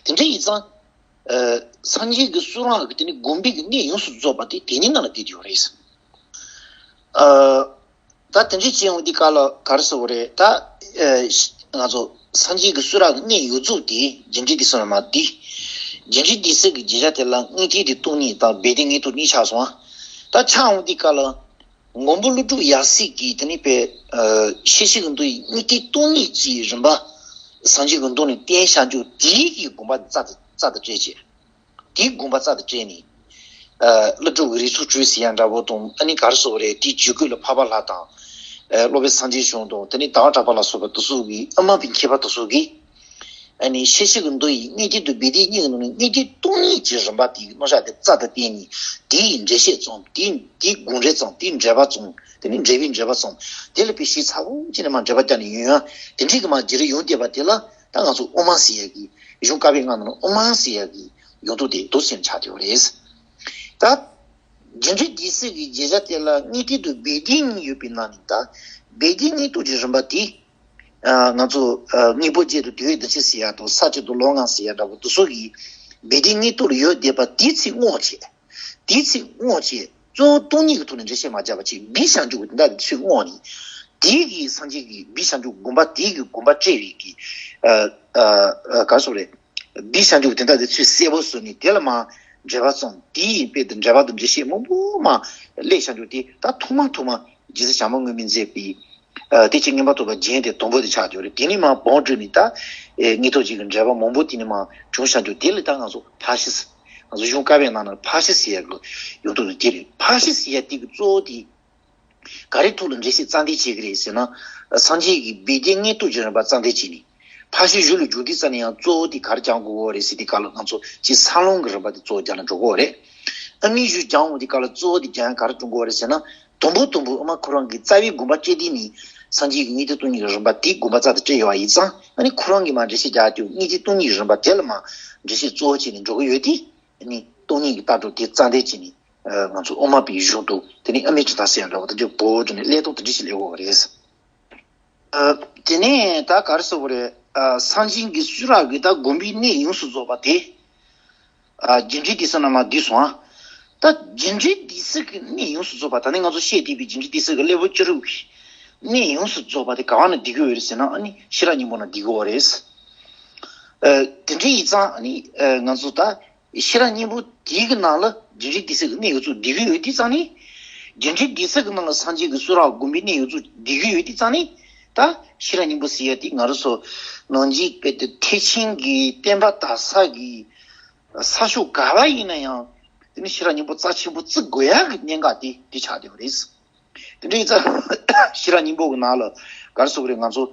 དེ་འདྲ་ཡིན་ཙང་། ཨ་སངས་རྒྱས་ཀྱི་གསུང་རབ་ཀྱི་དེ་ནི་དགོངས་པའི་གི་གནད་ཡོངས་སུ་རྫོགས་པ་དེ་དེ་ཉིད་ནང་ལ་བསྡུས་ཡོད་རེད། ཨ་ད་དེ་འདྲ་བྱས་ཡོང་དུས་སྐབས་ལ་ག་རེ་ཟེར་དགོས་རེད། ད་ཨ་ང་ཚོ་སངས་རྒྱས་ཀྱི་གསུང་རབ་ཀྱི་གནད་ཡོངས་རྫོགས་དེ་རྒྱུ་འབྲས་དེ་གསུམ་ལ་མ་བསྡུས། རྒྱུ་འབྲས་དེ་གསུམ་གྱི་བརྗོད་བྱ་དེ་ལ་དངོས་བསྟན་དེ་སྟོང་ཉིད་དང་སྦས་དོན་དངོས་རྟོགས་གཉིས་ཆགས་སོང་། ད་ཆགས་ཡོང་དུས་སྐབས་ལ། མགོན་པོ་ཀླུ་སྒྲུབ་ཡབ་སྲས་ཀྱིས་དེ་ནི་པའི་ཨ་ཤེས་བྱའི་མདོ་ཡི་དངོས་བསྟན་སྟོང་ཉིད་ཀྱི་རིམ་པ། སངས་རྒྱས་ཀྱི་མདོ་ནས་བསྟན་བཞག་རྒྱུ་དེའི་གི་དགོངས་པ་རྩ་དང་རྩ་དང་བྲལ་བྱས། དེའི་དགོངས་པ་རྩ་དང་བྲལ་ནས། ཨ་ཀླུ་སྒྲུབ་ཀྱི་རིགས་ཚོགས་སྤྲུལ་ཟེར་ཡ་འདྲ་པོ་དང་། ཨ་ནི་ག་རེ་ཟེར་དགོས་རེད། དེའི་ཇུས་འགོད་ལ་འཕགས་པ་ལྷ་དང་། ཨ་སློབ་དཔོན་སངས་རྒྱས་བྱུང་དང་། དེ་ནི་ཟླ་བ་གྲགས་པ་ལ་སོགས་པ་དེ་ཚོ་གི་དབུ་མ་པའི་མཁས་པ་དེ་ཚོ་གིས། ཨ་ནི་ཤེས་བྱའི་མདོ་ཡི་དངོས་བསྟན་དང་སྦས་དོན་གཉིས་ཀྱི་ནང་ནས་དངོས་བསྟན་སྟོང་ཉིད་ཀྱི་རིམ་པ་དེའི་རྣམ་གཞག་དེ་རྩ་དང་བརྟེན་ནས། དེའི་འགྲེལ་བཤད་བརྩམས། དེའི་དེའི་དགོངས་འགྲེལ་བརྩམས། དེའི་འགྲེལ་པ་བརྩམས། དེ་ནི་འགྲེལ་པའི་འགྲེལ་པ་བརྩམས། དེ་ལ་དཔེ་ཞིབ་ཚགས་པོ་བྱས་ནས་མར་འགྲེལ་པ་བརྒྱབ་ནས་ཡོང་ཡ། དེ་འདྲའི་གི་མར་བརྗོད་རེ་ཡོང་བསྡད་པ་དེ་ལ་ད་ང་ཚོ་དབུ་མ་ཟེར་ཡ་གི། གཞུང་བཀའ་པོད་ལྔ་ནང་ལ་དབུ་མ་ཟེར་ཡ་གི་ཡོང་དུས་དེ་འདུག་སེ་ཆགས་བསྡད་ཡོད་རེད། ད་རྒྱུ་འབྲས་དེ་གསུམ་གྱི་བརྗོད་བྱ་དེ་ལ་དངོས་བསྟན་དང་སྦས་དོན་གཉིས་ཡོད་པའི་ནང་ནས། ད་སྦས་དོན་དངོས་རྟོགས་ཀྱི་རིམ་པ་དེ། ཨ་ང་ཚོ་ཨ་དངོས་པོ་རྗེས་དང་དུས་ཡུན་བསྡུ་བྱེད་ཟེར་ཡ་དང་། ས་བཅུ་དང་ལོ་ལྔ་ཟེར་ཡ་འདྲ་པོ་དེ་ཚོ་གི་སྦས་དོན་དངོས་རྟོགས་ལ་ཡོད་བསྡད་པ་དེའི་ཚིག་བསྔོགས་བྱས། དེའི་ཚིག་བསྔོགས་བྱས། གཙོ་བོ་སྟོང་ཉིད་ཀྱི་ཐོག་ནས་འགྲེལ་བཤད་མ་བརྒྱབ་པ་བྱས། སྦས་བཞག་རྒྱུ་གི་དེ་འདྲ་གི་ཚིག་བསྔོགས་ནས། དེའི་གི་སངས་རྒྱས་ཀྱི་སྦས་བཞག་རྒྱུ་དགོངས་པ། དེའི་གི་དགོངས་པ་བཀྲལ་བའི་གི་ཨ་ཨ་ཨ་ག་རེ་ཟེར་དགོས་རེད། སྦས་བཞག་རྒྱུ་གི་དེ་འདྲ་གི་ཚིག་གསལ་པོ་བཟོས་ནས་དེ་ལ་མར་འགྲེལ་པ་བརྩམས། དེའི་དཔེ་དེ་འགྲེལ་པ་དང་འགྲེལ་བཤད་མང་པོ་མར་སླེབས་བཞག་རྒྱུ་དེ། ད་ཐོག་མ་ཐོག་མ་རྗེ་བཙུན་བྱམས་པ་མགོན་པོས་མཛད་པའི་ཨ་བསྟན་བཅོས་མངོན་པར་རྟོགས་པ་རྒྱན་དེ་དང་པོ་དེ་ཆགས་བསྡད་ཡོད་རེད། དེ་ནས་མར་བང་བསྒྲིགས་ནས་ད་ཨེ་དངོས་རྟོགས་རྗེས་ཀྱི་འགྲེལ་པ་མང་པོ་དེ་ནས་མར་བྱུང་བཞག་རྒྱུ་དེ་ལ་ད་ང་ཚོ་ཕར་ཤིས། ང་ཚོ་གཞུང་བཀའ་པོད་ནང་ན་ཕར་ཤིས་ཟེར་ཡ་གི་ཡོང་དུས་དེ་རེད། ཕར་ཤིས་ཟེར་ཡ་དེ་གི་གཙོ་བོ་དེ་ག་རེ་ཐོག་ལ་འགྲེལ་བཤད་རྩ་འདེགས་བྱེད་ཀྱི་རེད་ཟེར་ན། སངས་རྒྱས་ཀྱི་སྦས་དོན་དངོས་རྟོགས་ཀྱི་རིམ་པ་རྩ་འདེགས་བྱས་ནས། ཕར་ཤིས་གཞུང་ལ་འཇུག་དུས་ཙམ་ནས་ཡང་གཙོ་བོ་དེ་ག་རེ་སྦྱང་དགོས་ཀྱི་རེད་ཟེར་དུས་སྐབས་ལ། ང་ཚོ་སྤྱིར་སང་ལུང་གི་རིམ་པ་དེ་གཙོ་བོ་རྒྱག་ན་འགྲོ་གི་རེད། དབུ་མའི་གཞུང་སྦྱང་འོང་དུས་སྐབས་ལ་གཙོ་བོ་དེ་སྦྱང་ཡ་ག་རེ་འགྲོ་གི་རེད་ཟེར་ན། དང་པོ་དང་པོ་དབུ་མ་ཁོ་རང་གི་རྩ་བའི་དགོངས་པ་བཀྲལ་དུས་ནས། སངས་རྒྱས་ཀྱི་དངོས་བསྟན་སྟོང་ཉིད་ཀྱི་རིམ་པ་དེའི་དགོངས་པ་རྩ་དང་བྲལ་ཡོད་པ་ཡིན་ཙང་། ཨ་ནི་ཁོ་རང་གིས་མར་འགྲེལ་བཤད་རྒྱག་དུས་དངོས་བསྟན་སྟོང་ཉིད་ཀྱི་རིམ་པ་དེ་ལ་མར་འགྲེལ་བཤད་གཙོ་བོ་བྱས་ནས་འགྲོ་གི་ཡོད་དུས། ཨ་ནི་སྟོང་ཉིད་ཀྱི་ལྟ་གྲུབ་དེ་རྩ་འདེགས་བྱས་ནས། ཨ་ང་ཚོ་དབུ་མ་པའི་གཞུང་དང་། དེ་ནས་དབུ་མའི་གྲུབ་མཐའ་ཟེར་ཡ་འདྲ་བོ་དེ་འདྲ་བོ་འགྲོ་ནས་སླེབས་སྟངས་དེ་འདྲ་ཞིག་སླེབས་ཡོད་རེད། ཨ་དེ་ནས་ད་ག་རེ་ཟེར་དགོས་རེད། ཨ་སངས་རྒྱས་ཀྱི་གསུང་རབ་ཀྱི་ད་དགོངས་པའི་གནད་ཡོངས་སུ་རྫོགས་པ་དེ། ཨ་རྒྱུ་འབྲས་དེ་གསུམ་ནང་མར་བསྡུས་སོང་ཨ། ད་རྒྱུ་འབྲས་དེ་གསུམ་གྱི་གནད་ཡོངས་སུ་རྫོགས་པ། ད་ནི་ང་ཚོ་བཤད་བསྡད་པའི་རྒྱུ་འབྲས་དེ་གསུམ་གྱི་ལེའུ་བཅུ་དྲུག་གི་གནད་ཡོངས་སུ་རྫོགས་པ་དེ་ག་བ་ནང་བསྡུས་ཀྱི་ཡོད་རེད་ཟེར་ན། ཨ་ནི་ཤེས་རབ་སྙིང་པོ་ནང་བསྡུས་ཀྱི་ཡོད་རེད། ཨ་དེ་འདྲ་ཡིན་ཙང་། ཨ་ནི་ཨ་ང་ཚོ་ད་ཤེས་རབ་སྙིང་པོ་དེའི་གི་ནང་ལ་རྒྱུ་འབྲས་དེ་གསུམ་གྱི་གནད་ཡོངས་སུ་བསྡུས་ཀྱི་ཡོད་དུས་ཙང་ནི། རྒྱུ་འབྲས་དེ་གསུམ་གྱི་ནང་ལ་སངས་རྒྱས་ཀྱི་གསུང་རབ་དགོངས་པའི་གནད་ཡོངས་སུ་བསྡུས་ཀྱི་ཡོད་དུས་ཙང་ནི། ད་ཤེས་རབ་སྙིང་པོ་ཟེར་ཡ་དེ་ང་རང་ཚོ་ནང་བཞིན་དཔེ་དེ་ཐེག་ཆེན་གྱི་བསྟན་པ་དར་ས་གི་ས་ཕྱོགས་ག་བ་ཡིན་ན་ཡང་། དེ་ནི་ཤེས་རབ་སྙིང་པོ་རྩ་ཆེན་པོ་བརྩི་དགོས་ཡ་གི་གནད་འགག་དེ་དེ་ཆགས་བསྡད་པ་རེད། དེ་འདྲ་ཡིན་ཙང་ཤེས་རབ་སྙིང་པོ་གི་ནང་ལ་ག་རེ་ཟེར་དགོས་རེད། ང་ཚོ་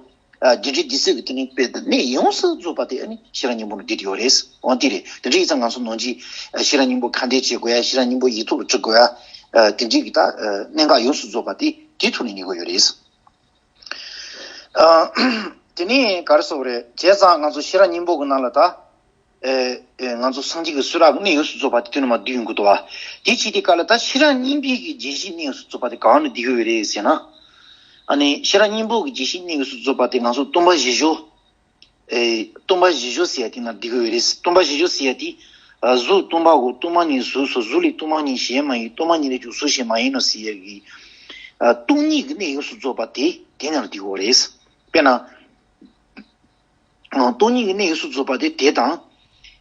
ཨ་རྒྱུ་འབྲས་དེ་གསུམ་གྱི་དེ་ནི་དཔེ་དེ་གནད་ཡོངས་སུ་རྫོགས་པ་དེ་ཨ་ནི་ཤེས་རབ་སྙིང་པོ་ནང་བསྡུས་ཡོད་རེད། འོ་དེ་རེད། དེ་འདྲ་ཡིན་ཙང་ང་ཚོ་ནང་བཞིན་ཨ་ཤེས་རབ་སྙིང་པོ་ཁ་འདོན་བྱེད་དགོས་ཡ། ཤེས་རབ་སྙིང་པོ་ཡིག་ཐོག་ལ་འབྲི་དགོས་ཡ། ཨ་དེ་འདྲའི་གི་ད་ཨ་གནད་འགག་ཡོངས་སུ་རྫོགས་པ་དེ་དེའི་ཐོག་ནས་ཉན་དགོས་ཡོད་རེད། ཨ་དེ་ནས་ག་རེ་ཟེར་དགོས་རེད། བྱས་ཙང་ང་ཚོ་ཤེས་རབ་སྙིང་པོ་གི་ནང་ལ་ད། ཨེ་ཨེ་ང་ཚོ་སངས་རྒྱས་ཀྱི་གསུང་རབ་ཀྱི་གནད་ཡོངས་སུ་རྫོགས་པ་དེ་དེ་ནས་མར་བསྡུས་ཡོང་གི་འདུག་བ། དེ་བྱེད་དུས་སྐབས་ལ་ད་ཤེས་རབ་སྙིང་པོའི་གི་རྒྱས་བཤད་གནད་ཡོངས་སུ་རྫོགས་པ་དེ་གང་ནས་བསྡུས་ཡོད་རེད་ཟེར་ན། ཨ་ནི་ཤེས་རབ་སྙིང་པོ་གི་རྒྱས་བཤད་གནད་ཡོངས་སུ་རྫོགས་པ་དེ་ང་ཚོ་སྟོང་པ་བཞི་བརྗོད། ཨེ་སྟོང་པ་བཞི་བརྗོད་ཟེར་ཡ་དེ་ནང་བསྡུས་ཡོད་རེད། སྟོང་པ་བཞི་བརྗོད་ཟེར་ཡ་དེ། ཨ་གཟུགས་སྟོང་པའོ། སྟོང་པ་ཉིད་གཟུགས་སོ། གཟུགས་ལས་སྟོང་པ་ཉིད་གཞན་མ་ཡིན། སྟོང་པ་ཉིད་ལས་ཀྱང་གཟུགས་གཞན་མ་ཡིན་ནོ་ཟེར་ཡ་གི། ཨ་སྟོང་ཉིད་ཀྱི་གནད་ཡོངས་སུ་རྫོགས་པ་དེ་དེ་ནང་ལ་བསྡུས་ཡོད་རེད། དཔེར་ན། སྟོང་ཉིད་ཀྱི་གནད་ཡོངས་སུ་རྫོགས་པ་དེ་དེ་དང་།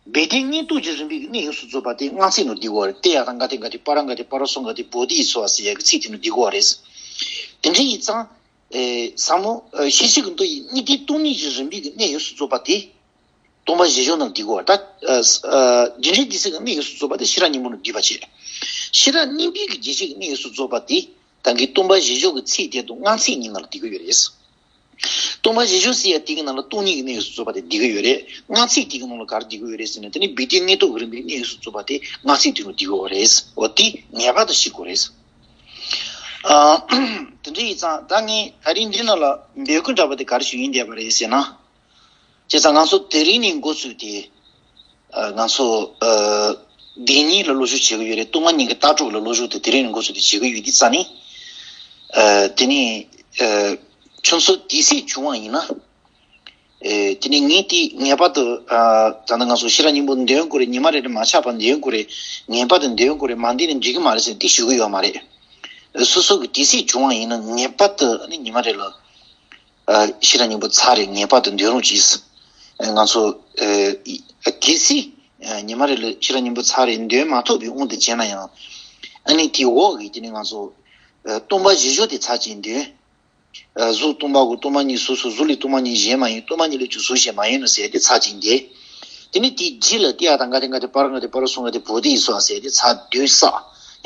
སྦས་དོན་དངོས་རྟོགས་ཀྱི་རིམ་པའི་གནད་ཡོངས་སུ་རྫོགས་པ་དེ་སྔ་ཚིག་ནང་བསྡུས་ཡོད་རེད། ཏདྱ་ཐཱ་ག་ཏེ་ག་ཏེ་པཱ་ར་ག་ཏེ་པཱ་ར་སཾ་ག་ཏེ་བོ་དྷི་སྭཱ་ཧཱ་ཟེར་ཡ་གི་ཚིག་དེ་ནང་བསྡུས་ཡོད་རེད། དེ་འདྲ་ཡིན་ཙང་། ཨེ། ཟབ་མོ་ཨེ་ཤེས་བྱའི་གི་མདོ་ཡི་གཉིས་ལྡན་སྟོང་ཉིད་ཀྱི་རིམ་པའི་གི་གནད་ཡོངས་སུ་རྫོགས་པ་དེ། སྟོང་པ་བཞི་སྦྱོར་ནང་འདུས་ཀྱི་ཡོད་རེད་ད། ཨ། ཨ། རྒྱུ་འབྲས་འདུས་ཚད་ཀྱི་གནད་ཡོངས་སུ་རྫོགས་པ་དེ་ཤེས་རབ་སྙིང་པོ་ནང་འདུས་པ་བྱས། ཤེས་རབ་སྙིང་པོའི་གི་རྒྱས་བཤད་ཀྱི་གནད་ཡོངས་སུ་རྫོགས་པ་དེ་ད་གིན་སྟོང་པ་བཞི་སྦྱོར་གྱི་ཚིག་དེ་དང་སྔགས་ཚིག་གཉིས་ནང་ལ་འདུས་ཀྱི་ཡོད་རེད། སྟོང་པ་བཞི་སྦྱོར་ཟེར་ཡ་དེ་གི་ནང་ལ་སྟོང་ཉིད་ཀྱི་གནད་ཡོངས་སུ་རྫོགས་པ་དེ་འདུས་ཀྱི་ཡོད་རེད། སྔགས་ཚིག་དེ་གི་ནང་ལ་ག་རེ་འདུས་ཀྱི་ཡོད་རེད་ཟེར་ན། དེ་ནི་བི་ཏའི་དངོས་སྟོབས་ཀྱི་རིམ་པའི་གནད་ཡོངས་སུ་རྫོགས་པ་དེ་སྔགས་ཚིག་དེ་ནང་འདུས་ཀྱི་ཡོད་རེད། འོ་དེ་ངེས་པར་དུ་ཤེས་དགོས་རེད། ཨ། དེ་འདྲ་ཡིན་ཙང་ད་ངས་ད་རིང་འདི་ནང་ལ་འབོད་སྐུལ་འདྲ་པོ་དེ་ག་རེ་ཞུ་ཡིན་བསྡད་པ་རེད་ཟེར་ན། བྱས་ཙང་ང་ཚོ་དེ་རིང་ནས་འགོ་ཚུགས་ཏེ། ཨ། ང་ཚོ། ཨ། བདེན་གཉིས་ལ་བློ་སྦྱོང་བྱེད་ཀྱི་ཡོད་རེད། སྟོང་པ་ཉིད་ཀྱི་ལྟ་གྲུབ་ལ་བློ་སྦྱོང་དེ་དེ་རིང་ནས་འགོ་ཚུགས་ཏེ་བྱེད་ཀྱི་ཡོད་དུས་ཙང་ནས། ཨ། དེ་ནས། ཨ། ཁྱོད་ཚོ་དུས་ཚོད་བྱུང་བ་ཡིན་ན། ཨེ། དེ་ནས་ངས་དེ་ངེས་པར་དུ། ཨ། ད་ལྟ་ང་ཚོ་ཤེས་རབ་སྙིང་པོ་འདོན་དགོས་རེད། ཉི་མ་རེ་རེ་མ་ཆག་པར་འདོན་དགོས་རེད། ངེས་པར་དུ་འདོན་དགོས་རེད། མ་འདོན་ན་འགྲིག་གི་མ་རེད་ཟེར་དེ་ཞུ་གི་ཡོད་མ་རེད། སོ་སོ་གི་དུས་ཚོད་བྱུང་བ་ཡིན་ན་ངེས་པར་དུ་ཨ་ནི་ཉི་མ་རེ་ལ། ཨ། ཤེས་རབ་སྙིང་པོ་ཚར་རེ་ངེས་པར་དུ་འདོན་རོགས་གྱིས། ཨ། ང་ཚོ། ཨ། གལ་སྲིད། ཨ། ཉི་མ་རེ་ལ་ཤེས་རབ་སྙིང་པོ་ཚར་རེ་འདོན་མ་ཐུབ་པའི་དབང་དུ་བྱས་ན་ཡང་། ཨ་ནི་དེའི་འོག་གི་དེ་ནས་ང་ཚོ། ཨ། སྟོང་པ་བཞི་སྦྱོར་དེ་ཚར་གཅིག་འདོན། ཨ། གཟུགས་སྟོང་པ་གོ་སྟོང་པ་ཉིད་གཟུགས་སོ། གཟུགས་ལས་སྟོང་པ་ཉིད་གཞན་མ་ཡིན། སྟོང་པ་ཉིད་ལས་ཀྱང་གཟུགས་གཞན་མ་ཡིན་ནོ་ཟེར་ཏེ་ཚར་གཅིག་འདོན། དེ་ནས་དེའི་རྗེས་ལ་ཏདྱ་ཐཱ་ག་ཏེ་ག་ཏེ་པཱ་ར་ག་ཏེ་པཱ་རོ་སྭཱ་ཧཱ་ག་ཏེ་བོ་དྷི་ཡེ་སྭཱ་ཧཱ་ཟེར་ཏེ་ཚར་བདུན་བསགས།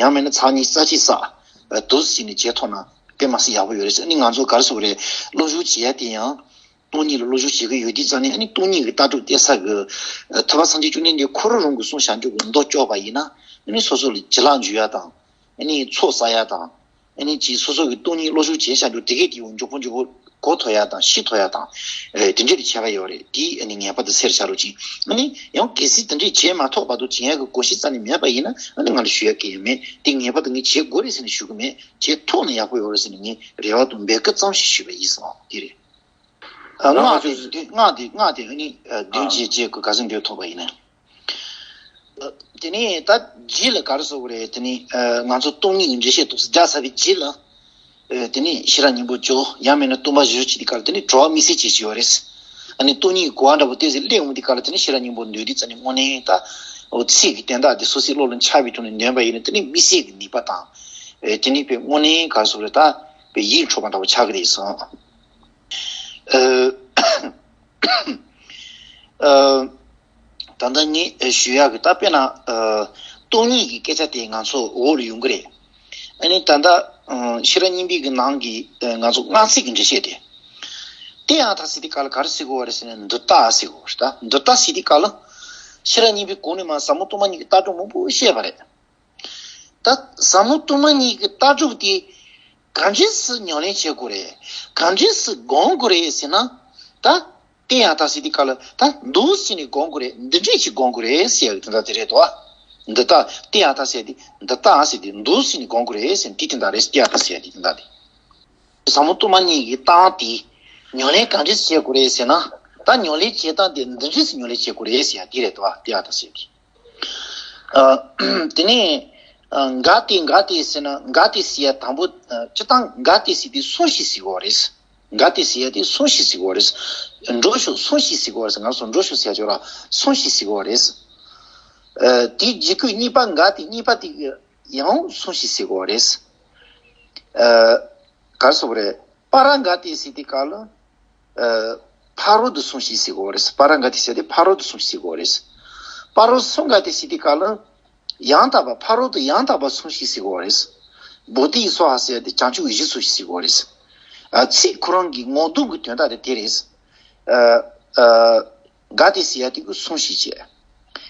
ཡང་མིན་ན་ཚར་གཉིས་རྩ་གཅིག་བསགས། ཨ། དུས་གཅིག་ནས་བྱེད་ཐུབ་ན་དཔེ་མ་སྲིད་ཡག་པོ་ཡོད་རེད། ཨ་ནི་ང་ཚོ་ག་རེ་ཟེར་དགོས་རེད། བློ་སྦྱོང་བྱེད་ཡ་དེ་ཡང་སྟོང་ཉིད་ལ་བློ་སྦྱོང་བྱེད་ཀྱི་ཡོད་དུས་ཙང་ནས། ཨ་ནི་སྟོང་ཉིད་ཀྱི་ལྟ་གྲུབ་གཏད་ས་གི། ཨ། ཐུབ་པ་སངས་རྒྱས་བཅོམ་ལྡན་འདས་ཁོ་རང་རང་གི་གསུང་བྱང་ཆུབ་ཀྱི་མདོ་ལྕོགས་པ་ཡིན་ན། ཨ་ནི་སོ་སོ་ལ་བྱིན་རླབས་འཇུག་ཡ་དང་། ཨ་ནི་ཚོགས་བསགས་ཡ་དང་། ཨ་ནི་ཅིག་སོ་སོ་གི་སྟོང་ཉིད་བློ་སྦྱོང་བྱས་བཞག་རྒྱུ་དེ་གས་དེ་ཡང་མགྱོགས་པོ་མགྱོགས་པོ་གོ་ཐུབ་ཡ་དང་ཤེས་ཐུབ་ཡ་དང་། ཨེ། དེ་འདྲ་དེ་བྱས་པ་ཡོད་རེད། དེ་ཨ་ནི་ངེས་པར་དུ་སེལ་བྱ་རོགས་གྱིས། ཨ་ནི་ཡང་གལ་སྲིད་དེ་འདྲ་བྱས་མ་ཐུབ་བར་དུ་བྱེད་ཡ་གི་གོ་ཤེས་རྩ་ནས་མེད་པ་ཡིན་ན། ཨ་ནི་ང་ལ་ཞུ་ཡ་གང་ཡང་མེད། དེ་ངེས་པར་དུ་ངས་བྱེད་དགོས་རེད་ཟེར་ནས་ཞུ་གི་མེད། བྱེད་ཐུབ་ན་ཡག་པོ་ཡོད་རེད་ཟེར་ནས་ངས་རེ་བ་དང་འབོད་སྐུལ་ཙམ་ཞིག་ཞུས་པ་ཡིན་སོང་། དེ་རེད། ཨ། ང་སྔགས་དེ་ཚོ་སྔགས་དེ་སྔགས་དེ་ཨ་ནི། ཨ། བདུན་བྱས་བྱས་ག་ཚོད་འདོན་ཐུབ་པ་ཡིན་ན། དེ་ནས་ད་རྗེས་ལ་ག་རེ་ཟེར་དགོས་རེད། དེ་ནས། ཨ། ང་ཚོ་སྟོང་ཉིད་ཀྱི་འགྲེལ་བཤད་ཏོག་ཙམ་རྒྱག་ཚར་བའི་རྗེས་ལ། ཨ། དེ་ནས་ཤེས་རབ་སྙིང་པོ་བཅུ། ཡང་མིན་ན་སྟོང་པ་བཞི་སྦྱོར་བྱེད་དུས་སྐབས་ལ་དེ་ནས་དྲི་བ་དམིགས་བསལ་ཅིག་ཞུ་བ་རེད། ཨ་ནི་སྟོང་ཉིད་ཀྱི་གོ་བ་འདྲ་པོ་ཏོག་ཙམ་སླེབས་འོང་དུས་སྐབས་ལ། དེ་ནས་ཤེས་རབ་སྙིང་པོ་འདོན་དུས་ཙམ་ནས་དངོས་གནས་ད། འོ། ཚིག་གི་དོན་དག་དེ་སོ་སོའི་བློ་ལ་འཆར་བའི་ཐོག་ནས་འདོན་པ་ཡིན་ན། དེ་ནས་དམིགས་བསལ་གྱི་ནུས་པ་དང་། ཨེ། དེ་ནས་དཔེ་དངོས་གནས་ག་རེ་ཟེར་དགོས་རེད། ད་དཔེ་ཡིད་འཕྲོག་པ་འདྲ་པོ་ཆགས་ཀྱི་རེད་སོང་། ཨ། ཨ། ད་ལྟ་ངས་ཞུ་ཡག་གི་ད་དཔེར་ན། ཨ། སྟོང་ཉིད་ཀྱི་སྐད་ཆ་དེ་ང་ཚོ་འོག་ལ་ཡོང་གི་རེད། ཨ་ནི་ད་ལྟ། ཨ། ཤེས་རབ་སྙིང་པོའི་གི་ནང་གི། ཨ། ང་ཚོ་སྔགས་ཚིག་གི་འགྲེལ་བཤད་དེ། ཏདྱ་ཐཱ་ཟེར་དུས་སྐབས་ལ་ག་རེ་ཟེར་དགོས་པ་རེད་ཟེར་ན། འདི་ལྟར་ཟེར་དགོས་པ་རེད། ད་འདི་ལྟར་ཟེར་དུས་སྐབས་ལ་ཤེས་རབ་སྙིང་པོའི་གོང་ནས་མར་ཟབ་མོ་སྟོང་པ་ཉིད་ཀྱི་ལྟ་གྲུབ་མང་པོ་བཤད་པ་རེད། ད་ཟབ་མོ་སྟོང་པ་ཉིད་ཀྱི་ལྟ་གྲུབ་དེ་ག་འདྲས་སེ་ཉམས་ལེན་བྱེད་དགོས་རེད། ག་འདྲས་སེ་སྒོམ་དགོས་རེད་ཟེར་ན། ད་ཏདྱ་ཐཱ་ཟེར་དུས་སྐབས་ལ་ད་འདུག་སེ་ནས་སྒོམ་དགོས་རེད། འདི་འདྲས་ཀྱིས་སྒོམ་དགོས་རེད་ཟེར་ཡག་དེ་འདྲ་དེ་རེད་དོ། འདི་ལྟར། ཏདྱ་ཐཱ་ཟེར་དེ་འདི་ལྟར་ཟེར་དེ་འདུག་སེ་ནས་སྒོམ་དགོས་རེད་ཟེར་དེ་དེ་འདྲ་རེད། ཏདྱ་ཐཱ་ཟེར་དེ་དེ་འདྲ་དེ། ཟབ་མོ་སྟོང་པ་ཉིད་ཀྱི་ལྟ་བ་དེ་ཉམས་ལེན་ག་འདྲས་བྱེད་དགོས་རེད་ཟེར་ན། ད་ཉམས་ལེན་བྱེད་སྟངས་དེ་འདི་འདྲས་སེ་ཉམས་ལེན་བྱེད་དགོས་རེད་ཟེར་ཡག་དེ་རེད་དོ། ཏདྱ་ཐཱ་ཟེར་དེ། ཨ། དེ་ནས། ཨ། ག་ཏེ་ག་ཏེ་ཟེར་ན། ག་ཏེ་ཟེར་ཡ་དང་པོ། ཨ། སྤྱིར་བཏང་ག་ཏེ་ཟེར་དེ་སོང་ཞིག་ཟེར་གོ་རེད། ག་ཏེ་ཟེར་ཡ་དེ་སོང་ཞིག་ཟེར་གོ་རེད། འགྲོ་ཤོག་སོང་ཞིག་ཟེར་གོ་རེད། ང་ཚོ་འགྲོ་ཤོག་ཟེར་ཡ་ཅོག་ར་སོང་ཞིག་ཟེར་གོ་རེད། ཨ། དེའི་རྗེས་ཁོས་གཉིས་པ་ག་ཏེ་གཉིས་པ་དེ་ཡང་སོང་ཞིག་ཟེར་གོ་རེད། ཨ། ག་རེ་ཟེར་གོ་རེད། པཱ་ར་ག་ཏེ་ཟེར་དུས་སྐབས་ལ། ཨ། ཕ་རོལ་ཏུ་སོང་ཞིག་ཟེར་གོ་རེད། པཱ་ར་ག་ཏེ་ཟེར་དེ་ཕ་རོལ་ཏུ་སོང་ཞིག་ཟེར་གོ་རེད། པཱ་རོལ་སོང་ག་ཏེ་ཟེར་དུས་སྐབས་ལ། ཡང་དག་པ། ཕ་རོལ་ཏུ་ཡང་དག་པ་སོང་ཞིག་ཟེར་གོ་རེད། བོ་དྷི་ཡེ་སྭཱ་ཧཱ་ཟེར་དེ་བྱང་ཆུབ་འོད་གཞིར་སོང་ཞིག་ཟེར་གོ་རེད། ཨ། ཚིག་ཁོ་རང་གི་ངོ་གདོང་གི་དོན་དག་དེ་དེ་རེད། ཨ། ཨ། ག་ཏེ་ཟེར་ཡ་དེ་གི་སོང་ཞིག་བྱས།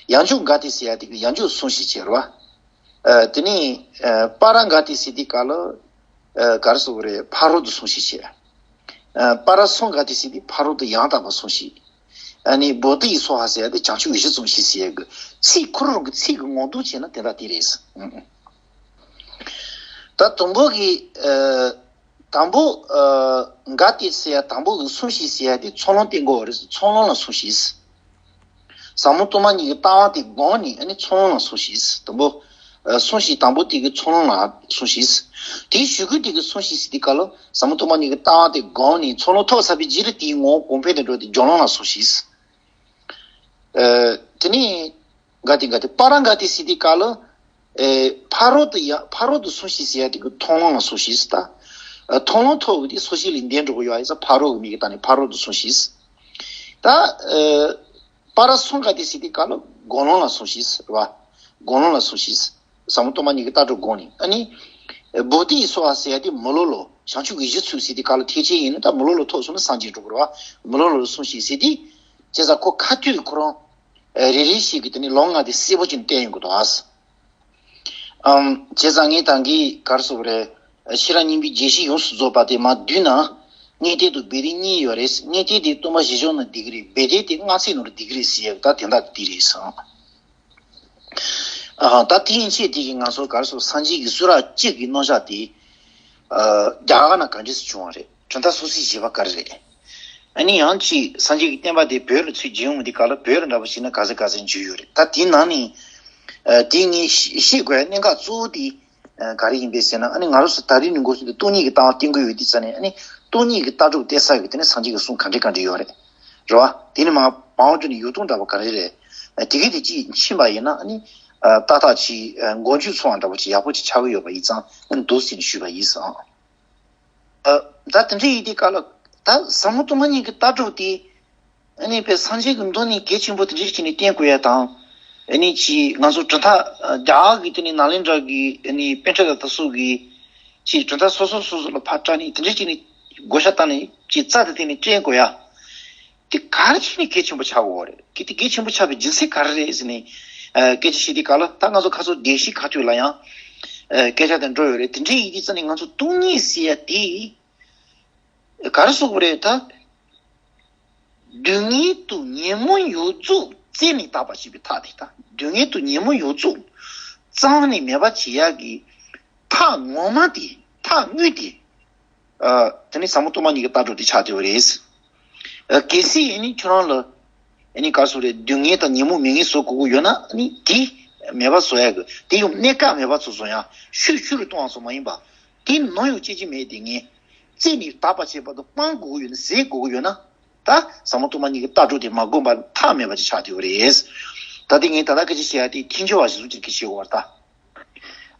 ཡང་འཇུག་ག་ཏེ་ཟེར་ཡ་དེ་གི་ཡང་འཇུག་སོང་ཞིག་བྱས་རེད་བ། ཨ། དེ་ནས། ཨ། པཱ་ར་ག་ཏེ་ཟེར་དུས་སྐབས་ལ། ཨ། ག་རེ་ཟེར་གོ་རེད། ཕ་རོལ་ཏུ་སོང་ཞིག་བྱས། ཨ། པཱ་ར་སོང་ག་ཏེ་ཟེར་དེ་ཕ་རོལ་ཏུ་ཡང་དག་པ་སོང་ཞིག་ཨ་ནི་བོ་དྷི་ཡེ་སྭཱ་ཧཱ་ཟེར་ཡ་དེ་བྱང་ཆུབ་འོད་གཞིར་སོང་ཞིག་ཟེར་ཡ་གི་ཚིག་ཁོ་རང་གི་ཚིག་གི་ངོ་གདོང་བྱས་ན་དེ་འདྲ་དེ་རེད། ཨང་། ད་དང་པོ་གི། ཨ། དང་པོ། ཨ། ག་ཏེ་ཟེར་ཡ་དང་པོ་གི་སོང་ཞིག་ཟེར་ཡ་དེ་ཚོགས་ལམ་སྟོན་གོ་རེད། ཚོགས་ལམ་ལ་སོང་ཞིག་ཟབ་མོ་སྟོང་པ་ཉིད་ཀྱི་ལྟ་བ་དེ་སྒོམ་ནས་ཨ་ནི་ཚོགས་ལམ་ལ་སོང་ཞིག་དང་པོ། ཨ། སོང་ཞིག་དང་པོ་དེ་གི་ཚོགས་ལམ་ལ་སོང་ཞིག་དེའི་གཞུག་གུ་དེ་གི་སོང་ཞིག་ཟེར་དུས་སྐབས་ལ་ཟབ་མོ་སྟོང་པ་ཉིད་ཀྱི་ལྟ་བ་དེ་སྒོམ་ནས་ཚོགས་ལམ་ཐོབ་ཚར་བའི་རྗེས་ལ་དེའི་ངོ་བོ་གོང་འཕེལ་དུ་འགྲོ་སྟེ་སྦྱོར་ལམ་ལ་སོང་ཞིག་ཨ། དེ་ནས་ག་ཏེ་ག་ཏེ། པཱ་ར་ག་ཏེ་ཟེར་དུས་སྐབས་ལ། ཨེ། ཕ་རོལ་ཏུ་ཡ། ཕ་རོལ་ཏུ་སོང་ཞིག་ཟེར་ཡ་དེ་གི་མཐོང་ལམ་ལ་སོང་ཞིག་ཟེར། ད་ མཐོང་ལམ་ཐོབ་ཀྱི་དེ་སོ་སྐྱེ་ལས་འདས་འགྲོ་གི་ཡོད་ཡིན་ཙང་ཕ་རོལ་གྱི་མིག་གི་སྟེང་ནས་ཕ་རོལ་ཏུ་སོང་ཞིག་ད་པ་ར་སོང་ག་དེ་ཟེར་དུས་སྐབས་ལ་དགུང་ལོང་ལ་སོང་ཞིག་རེད་བ། དགུང་ལོང་ལ་སོང་ཞིག་ཟབ་མོ་སྟོང་པ་ཉིད་ཀྱི་ལྟ་གྲུབ་སྒོ་ནས། ཨ་ནི་བོ་དྷི་ཡེ་སྭཱ་ཧཱ་ཟེར་ཡ་དེ་མི་ལོ་ལོ་བྱང་ཆུབ་ཀྱི་གཞི་ཚུགས་ཟེར་དུས་སྐབས་ལ་ཐེག་ཆེན་ཡིན་ན་ད་མི་ལོ་ལོ་ཐོབ་སོང་ན་སངས་རྒྱས་འགྲོ་དགོས་རེད་བ། མི་ལོ་ལོ་སོང་ཞིག་ཟེར་དུས། བྱས་ཙང་ཁོ་ཁ་ཐུག་ཁོ་རང་རེ་རེ་ཞིག་གིས་དེ་ནི་ལུང་ལྔ་དེ་གསལ་པོ་ཅིག་བསྟན་ཡོང་གི་འདུག་ཨ། ཨམ། བྱས་ཙང་ངས་ད་གིན་ག་རེ་ཟེར་དགོས་རེད། ཤེས་རབ་སྙིང་པོའི་རྒྱས་བཤད་ཡོངས་སུ་རྫོགས་པ་དེ་མར་བསྡུས་ན། བསྙེན་གཏད་དང་སྦས་གཏད་གཉིས་ཡོད་རེད། བསྙེན་གཏད་དེ་སྟོང་པ་ཞིག་བྱུང་ན་འགྲིག་གི་རེད། སྦས་གཏད་དེ་སྔགས་ཚིག་ནོར་འགྲིག་གི་རེད་ཟེར་ཡག་ད་དེ་འདྲ་དེ་རེད་སོང་། ཨ། ད་དེ་ཡན་ཆད་དེ་གིས་ང་ཚོ་ག་རེ་ཟེར། སངས་རྒྱས་ཀྱི་གསུང་རབ་གཅིག་གི་རྣམ་གཞག་དེ། ཨ། རྒྱ་གར་ན་ག་འདྲས་སེ་བྱུང་བ་རེད། གྲུབ་མཐའ་སོ་སོའི་བཞེད་པ་ག་རེ་རེད། ཨ་ནི་ཡང་ཅིག་སངས་རྒྱས་ཀྱི་བསྟན་པ་དེ་བོད་ལ་ཚུར་བྱིན་ཡོང་དུས་སྐབས་ལ་བོད་ལ་འདྲ་པོ་ཞིག་ན་ག་ཚད་ག་ཚད་འཇུས་ཡོད་རེད། ད་དེའི་ནང་ནས། ཨ། དེ་ངས་ཤེས་དགོས་ཡ་གནད་འགག་གཙོ་བོ་དེ། ཨ། ག་རེ་ཡིན་པས་ཟེར་ན། ཨ་ནི་ང་རང་ཚོ་ད་རེས་ནས་འགོ་ཚུགས་ཏེ་སྟོང་ཉིད་ཀྱི་ལྟ་བ་བསྟན་གྱི་ཡོད་དུས་ཙ་ནས། ཨ་ནི་སྟོང་ཉིད་ཀྱི་ལྟ་གྲུབ་བསྟན་ས་གི་དེ་ནི་སངས་རྒྱས་ཀྱི་གསུང་ག་འདྲ་ག་འདྲ་ཡོད་རེད། རེད་བ། དེ་ནི་མ་མང་བོ་ཅིག་ནས་ཡོད་སྟངས་འདྲ་པོ་ག་རེ་རེད། ཨ། དེ་གས་དེ་གཅིག་ཕྱིན་པ་ཡིན་ན། ཨ་ནི། ཨ། ཏག་ཏག་ཅིག་ཨ། མགོ་མཇུག་མཚུངས་པ་འདྲ་པོ་ཅིག་ཡག་པོ་ཅིག་ཆགས་ཀྱི་ཡོད་པ་ཡིན་ཙང་། ཨ་ནི་འདུག་ཟེར་ནས་ཞུས་པ་ཡིན་སོང་། ཨ། ད་དེ་འདྲ་ཡིན་དུས་སྐབས་ལ། ད་ཟབ་མོ་སྟོང་པ་ཉིད་ཀྱི་ལྟ་གྲུབ་དེ། ཨ་ནི་དཔེ་སངས་རྒྱས་ཀྱི་མདོ་ནས་གལ་ཆེན་པོ་དེ་འདྲ་ཞིག་ནས་བསྟན་དགོས་ཡ་དང་། ཨ་ནི་ཅིག་ང་ཚོ་གྲུབ་མཐའ། ཨ། རྒྱ་གར་གྱི་དེ་ནས་ནཱ་ལེནྡྲ་གི། ཨ་ནི་པཎ་ཌི་ཏ་དེ་ཚོ་གིས། ཅིག་གྲུབ་མཐའ་སོ་སོ་སོ་སོ་ལ་ཕར་བཀྲལ་ནས་དེ་འདྲ་ཞིག་ནས་བགོ་བཤའ་བཏང་ནས་ཅིག་རྩ་དེ་སྟེང་ནས་བསྐྲུན་དགོས་ཡ། དེ་ག་རེ་བྱས་ནས་གལ་ཆེན་པོ་ཆགས་ཡོད་རེད། གལ་ཏེ་གལ་ཆེན་པོ་ཆགས་པའི་རྒྱུ་མཚན་ག་རེ་རེད་ཟེར་ནས། ཨ། སྐད་ཆ་བཤད་དུས་སྐབས་ལ། ད་ང་ཚོ་ཁ་སང་བདེན་བཞིའི་ཁ་ཐུག་ལ་ཡང་། ཨ། སྐད་ཆ་དེ་འགྲོ་ཡོད་རེད། དེ་འདྲ་ཡིན་དུས་ཙ་ནས་ང་ཚོ་སྟོང་ཉིད་ཟེར་ཡ་དེ་ག་རེ་ཟེར་དགོས་རེད་ད། སྡུག་བསྔལ་དང་ཉོན་མོངས་ཡོངས་རྫོགས་རྩད་ནས་དག་པར་བྱེད་པའི་ཐབས་དེ། ད་སྡུག་བསྔལ་དང་ཉོན་མོངས་ཡོངས་རྫོགས་རྩ་བ་ནས་མེད་པར་བྱེད་ཡག་གི་ཐབས་ངོ་མ་དེ། ཐབས་དངོས་དེ། ཨ། དེ་ནི་ཟབ་མོ་སྟོང་པ་ཉིད་ཀྱི་ལྟ་གྲུབ་དེ་ཆགས་བསྡད་པ་རེད། ཨ། གལ་སྲིད་ཨ་ནི་ཁྱོད་རང་ལ། ཨ་ནི་ག་རེ་ཟེར་དགོས་རེད། སྡུག་བསྔལ་དང་ཉོན་མོངས་མྱ་ངན་བཟོ་དགོས་ཀྱི་ཡོད་ན། ཨ་ནི་དེ་མེད་པར་བཟོ་ཡག་གི། དེ་ཡང་གནས་སྐབས་མེད་པར་བཟོ་བཟོ་ཡག། ཤུལ་ཤུལ་རུ་གཏོང་བ་སོགས་མ་ཡིན་པ། དེ་ནམ་ཡང་བྱེད་ཀྱི་མེད། དེ་ངས་རྩད་ནས་དག་པར་བྱེད་པ་དང་སྤང་དགོས་ཀྱི་ཡོད་ན། ཟད་དགོས་ཀྱི་ཡོད་ན། ད་ཟབ་མོ་སྟོང་པ་ཉིད་ཀྱི་ལྟ་གྲུབ་དེ་མ་བསྒོམས་པ་ཐབས་མེད་པ་ཅིག་ཆགས་བསྡད་ཡོད་རེད། ད་དེ་ངས་ད་ལྟ་སྐད་ཆ་བཤད་ཡ་དེ་ཐལ་འགྱུར་བ་ཞིག་གསུང་ཅིག་གི་བཤད་དགོས་པ་རེད་ད།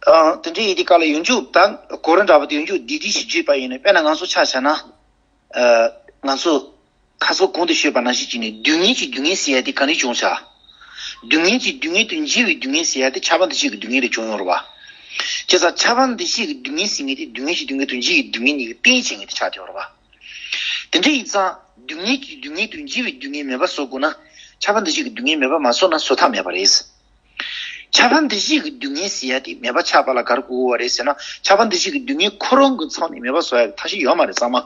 ཨ། དེ་འདྲ་ཡིན་དུས་སྐབས་ལ་ཡོངས་འཇུག་ད་གོ་རིམ་འདྲ་པོ་དེ་ཡོངས་འཇུག་བསྡུས་བསྡུས་ཤིག་བརྗོད་པ་ཡིན་ན། དཔེར་ན་ང་ཚོ་ཆ་བཞག་ན། ཨ། ང་ཚོ་ཁ་སང་གོང་དུ་ཞུས་པ་ནང་བཞིན་བྱས་ནས་སྡུག་བསྔལ་གྱི་སྡུག་བསྔལ་ཟེར་ཡ་དེ་ག་ནས་བྱུང་བཞག། སྡུག་བསྔལ་གྱི་སྡུག་བསྔལ་དང་འཇིགས་པའི་སྡུག་བསྔལ་ཟེར་ཡ་དེ་ཁྱབ་པ་འདུ་བྱེད་ཀྱི་སྡུག་བསྔལ་ལས་བྱུང་ཡོད་རེད་བ། བྱས་ཙང་ཁྱབ་པ་འདུ་བྱེད་ཀྱི་སྡུག་བསྔལ་ཟེར་མཁན་དེ་སྡུག་བསྔལ་གྱི་སྡུག་བསྔལ་དང་འཇིགས་པའི་སྡུག་བསྔལ་གཉིས་ཀྱི་རྟེན་བྱེད་མཁན་དེ་ཆགས་བསྡད་ཡོད་རེད་བ། དེ་འདྲ་ཡིན་ཙང་སྡུག་བསྔལ་གྱི་སྡུག་བསྔལ་དང་འཇིགས་པའི་སྡུག་བསྔལ་མེད་པ་བཟོ་དགོས་ན། ཁྱབ་པ་འདུ་བྱེད་ཀྱི་སྡུག་བསྔལ་མེད་པ་མ་བཟོས་ན་བཟོ་ཐབས་མེད་པ་རེད། ཁྱབ་པ་འདུ་བྱེད་ཀྱི་སྡུག་བསྔལ་ཟེར་ཡ་དེ་མེད་པ་ཆགས་པ་ལ་ག་རེ་དགོས་ཀྱི་ཡོད་རེད་ཟེར་ན། ཁྱབ་པ་འདུ་བྱེད་ཀྱི་སྡུག་བསྔལ་ཁོ་རང་གི་ཚབ་ནས་མེད་པ་བཟོ་ཡ་གི་ཐབས་ཤེས་ཡོད་མ་རེད་ཚང་མ།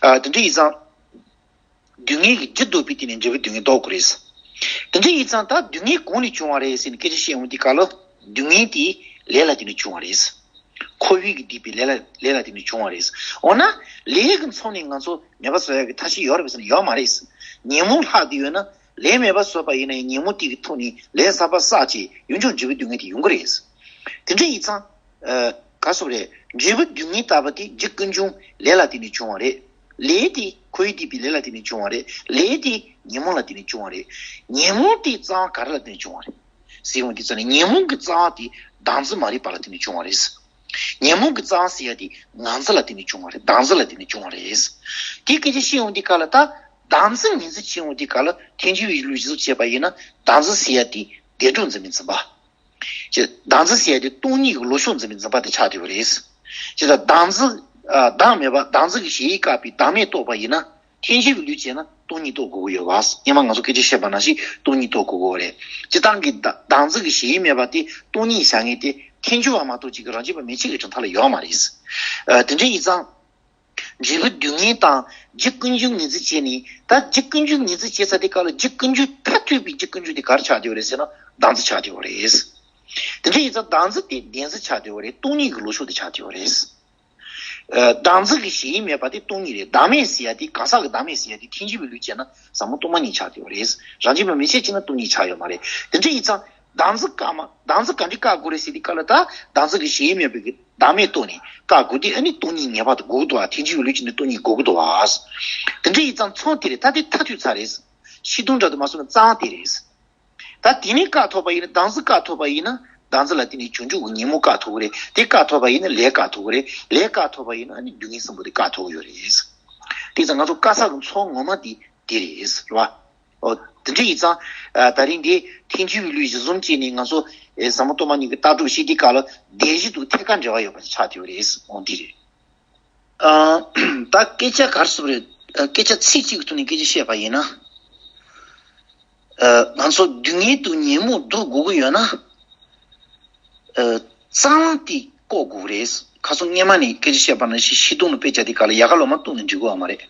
ཨ། དེ་འདྲ་ཡིན་ཙང་། སྡུག་བསྔལ་གྱི་རྒྱུ་ལྡོག་པའི་སྟེང་ནས་འབྲས་བུ་སྡུག་བསྔལ་ལྡོག་དགོས་རེད། དེ་འདྲ་ཡིན་ཙང་ད་སྡུག་བསྔལ་གང་ནས་བྱུང་བ་རེད་ཟེར་ནས་སྐད་ཆ་བཤད་ཡོང་དུས་སྐབས་ལ། སྡུག་བསྔལ་དེ་ལས་ལ་བརྟེན་ནས་བྱུང་བ་རེད། ཁོ་བོས་ཀྱིས་བསྡུས་པའི་ལས་ལ། ལས་ལ་བརྟེན་ནས་བྱུང་བ་རེད། འོ་ན་ལས་ཀྱི་མཚོན་ནས་ང་ཚོ་མེད་པ་བཟོ་ཡག་གི་ཐབས་ཤེས་ཡོད་རེད་པས་ཟེར་ན་ཡོད་མ་རེད། ཉོན་མོངས་ལྷག་བསྡད་ཡོད་ན། ལས་མེད་པ་བཟོས་པ་ཡིན་ན་ཡང་ཉོན་མོངས་དེ་གི་ཐོག་ནས་ལས་གསར་པ་བསགས་བྱས་ཡོངས་རྫོགས་འབྲས་བུ་སྡུག་བསྔལ་དེ་ཡོང་གི་རེད། དེ་འདྲ་ཡིན་ཙང་། ཨ། ག་རེ་ཟེར་དགོས་རེད། འབྲས་བུ་སྡུག་བསྔལ་ལྟ་བུ་དེ་རྒྱུ་ཀུན་འབྱུང་ལས་ལ་བརྟེན་ནས་བྱུང་བ་རེད། ལས་དེ་ཁོ་བོས་བསྡུས་པའི་ལས་ལ་བརྟེན་ནས་བྱུང་བ་རེད། ལས་དེ་ཉོན་མོངས་ལ་བརྟེན་ནས་བྱུང་བ་རེད། ཉོན་མོངས་དེ་རྩ་བ་ག་རེ་ལ་བརྟེན་ནས་བྱུང་བ་རེད་ཟེར་ཡོང་དུས་ཙ་ན། ཉོན་མོངས་ཀྱི་རྩ་བ་དེ་བདག་འཛིན་མ་རིག་པ་ལ་བརྟེན་ནས་བྱུང་བ་རེད། ཉོན་མོངས་ཀྱི་རྩ་བ་ཟེར་ཡ་དེ་ང་འཛིན་ལ་བརྟེན་ནས་བྱུང་བ་རེད། བདག་འཛིན་ལ་བརྟེན་ནས་བྱུང་བ་རེད། དེ་སྐད་ཆ་བཤད་ཡོང་དུས་སྐབས་ལ། ད་བདག་འཛིན་ངོས་འཛིན་བྱེད་ཡོང་དུས་སྐབས་ལ། ཐལ་འགྱུར་བའི་ལུགས་སྲོལ་བྱས་པ་ཡིན་ན། བདག་འཛིན་ཟེར་ཡ་དེ་བདེ་གྲོགས་འཛིན་པའི་འཛིན་པ། ཅེས། བདག་འཛིན་ཟེར་ཡ་དེ་སྟོང་ཉིད་ཀྱི་ལོག་ཕྱོགས་འཛིན་པའི་འཛིན་པ་དེ་ཆགས་བསྡད་པ་རེད། ཅེས་དང་། བདག་འཛིན། ཨ། བདག་མེད་པ། བདག་འཛིན་གྱི་གཞལ་ཡས་བཀག་པའི་བདག་མེད་རྟོགས་པ་ཡིན་ན། ཐལ་འགྱུར་བའི་ལུགས་བྱས་ན་སྟོང་ཉིད་རྟོགས་དགོས་ཀྱི་ཡོད་པ། སྔོན་མ་ང་ཚོ་སྐད་ཆ་བཤད་པ་ནང་བཞིན་སྟོང་ཉིད་རྟོགས་དགོས་ཀྱི་ཡོད་རེད། སྤྱིར་བཏང་གི་བདག་བདག་འཛིན་གྱི་གཞལ་ཡས་མེད་པ་དེ་སྟོང་ཉིད་བཞག་མཁན་དེ་ཐལ་འགྱུར་བ་མ་གཏོགས་གཅིག་གི་རང་རྒྱུད་པ་མན་ཆད་ཀྱི་གྲུབ་མཐའ་ལ་ཡོད་མ་རེད། ཨ། དེ་འདྲ་ཡིན་ཙང་། འབྲས་བུ་སྡུག་བསྔལ་དང་རྒྱུ་ཀུན་འབྱུང་ངོས་འཛིན་བྱས་ནས། ད་རྒྱུ་ཀུན་འབྱུང་ངོས་འཛིན་བྱེད་ས་དེ་ག་ལ། རྒྱུ་ཀུན་འབྱུང་མཐར་ཐུག་པའི་རྒྱུ་ཀུན་འབྱུང་དེ་ག་རེ་ཆགས་བསྡད་པ་རེད་ཟེར་ན། བདག་འཛིན་ཆགས་བསྡད་པ་རེད། དེ་འདྲ་ཡིན་ཙང་བདག་འཛིན་དེ་བདེན་འཛིན་ཆགས་བསྡད་པ་རེད། སྟོང་ཉིད་ཀྱི་ལོག་ཕྱོགས་དེ་ཆགས་བསྡད་པ་རེད། ཨ། བདག་འཛིན་གྱི་གཞལ་ཡས་མེད་པ་དེ་སྟོང་ཉིད་རེད། བདག་མེད་ཟེར་ཡ་དེ། གང་ཟག་གི་བདག་མེད་ཟེར་ཡ་དེ་ཐལ་འགྱུར་བའི་ལུགས་བྱས་ན་ཟབ་མོ་སྟོང་པ་ཉིད་ཆགས་བསྡད་པ་རེད། རང་རྒྱུད་པ་མན་ཆད་བྱས་ན་སྟོང་ཉིད་ཆགས་ཡོད་མ་རེད། དེ་འདྲ་ཡིན་ཙང་བདག་འཛིན་བཀག་མ། བདག་འཛིན་ག་འདྲས་བཀག་དགོས་རེད་ཟེར་དུས་སྐབས་ལ། ད་བདག་འཛིན་གྱི་གཞལ་ཡས་མེད་པའི་གི་བདག་མེད་རྟོགས་ནས་བཀག་དགོས་དུས། ཨ་ནི་སྟོང་ཉིད་ངེས་པར་དུ་དགོས་ཀྱི་འདུག་བ། ཐལ་འགྱུར་བའི་ལུགས་བྱས་ན་སྟོང་ཉིད་དགོས་ཀྱི་འདུག་བ། དེ་འདྲ་ཡིན་ཙང་མཚོན་དེ་རེད། ད་དེ་མཐར་ཐུག་ཚར་རེད། ཤེས་ལྡོག་འདྲ་དུ་མ་སོང་ན་རྩ་བ་དེ་རེད། ད་དེ་ནས་བཀག་ཐུབ་པ་ཡིན་ན། བདག་འཛིན་བཀག་ཐུབ་པ་ཡིན་ན། བདག་འཛིན་ལ་བརྟེན་ནས་བྱུང་ཆོག་གི་ཉོན་མོངས་བཀག་ཐུབ་ཀྱི་རེད། དེ་བཀག་ཐུབ་པ་ཡིན་ན་ལས་བཀག་ཐུབ་ཀྱི་རེད། ལས་བཀག་ཐུབ་པ་ཡིན་ན་ཨ་ནི་སྡུག་བསྔལ་གསུམ་པོ་དེ་བཀག་ཐུབ་ཀྱི་ཡོད་རེད། དེ་ཙང་ང་ཚོ་དཀའ་ཚེགས་ཀྱི་ཚོགས་ངོ་མ་དེ་དེ་རེད། རེད་བ། ཨོ། དེ་འདྲ་ཡིན་ཙང་། ཨ། ད་རིང་འདི་ཐེག་ཆེན་པའི་ལུགས་གཞི་བཟུང་བྱས་ནས་ང་ཚོ། ཨེ། ཟབ་མོ་སྟོང་པ་ཉིད་ཀྱི་ལྟ་གྲུབ་ཤེས་དུས་སྐབས་ལ་བདེན་བཞི་དང་ཐད་ཀར་འབྲེལ་བ་ཡོད་པ་ཆགས་བསྡད་ཡོད་རེད། འོ་འདི་རེད། ཨ། ད་སྐད་ཆ་ག་རེ་ཟེར་དགོས་རེད། ཨ། སྐད་ཆ་ཚིག་གཅིག་གི་ཐོག་ནས་སྐད་ཆ་བཤད་པ་ཡིན་ན། ཨ། ང་ཚོ་སྡུག་བསྔལ་དང་ཉོན་མོངས་བཟློག་དགོས་ཀྱི་ཡོད་ན། ཨ། རྩ་བ་དེ་བཀག་དགོས་རེད། ཁ་སང་སྔོན་མ་ནས་སྐད་ཆ་བཤད་པ་ནང་བཞིན་ཤིང་སྡོང་ལ་དཔེ་བྱས་དུས་སྐབས་ལ་ཡལ་ག་ལོ་མ་བཏུངས་ནས་འགྲིག་གི་ཡོད་མ་རེད།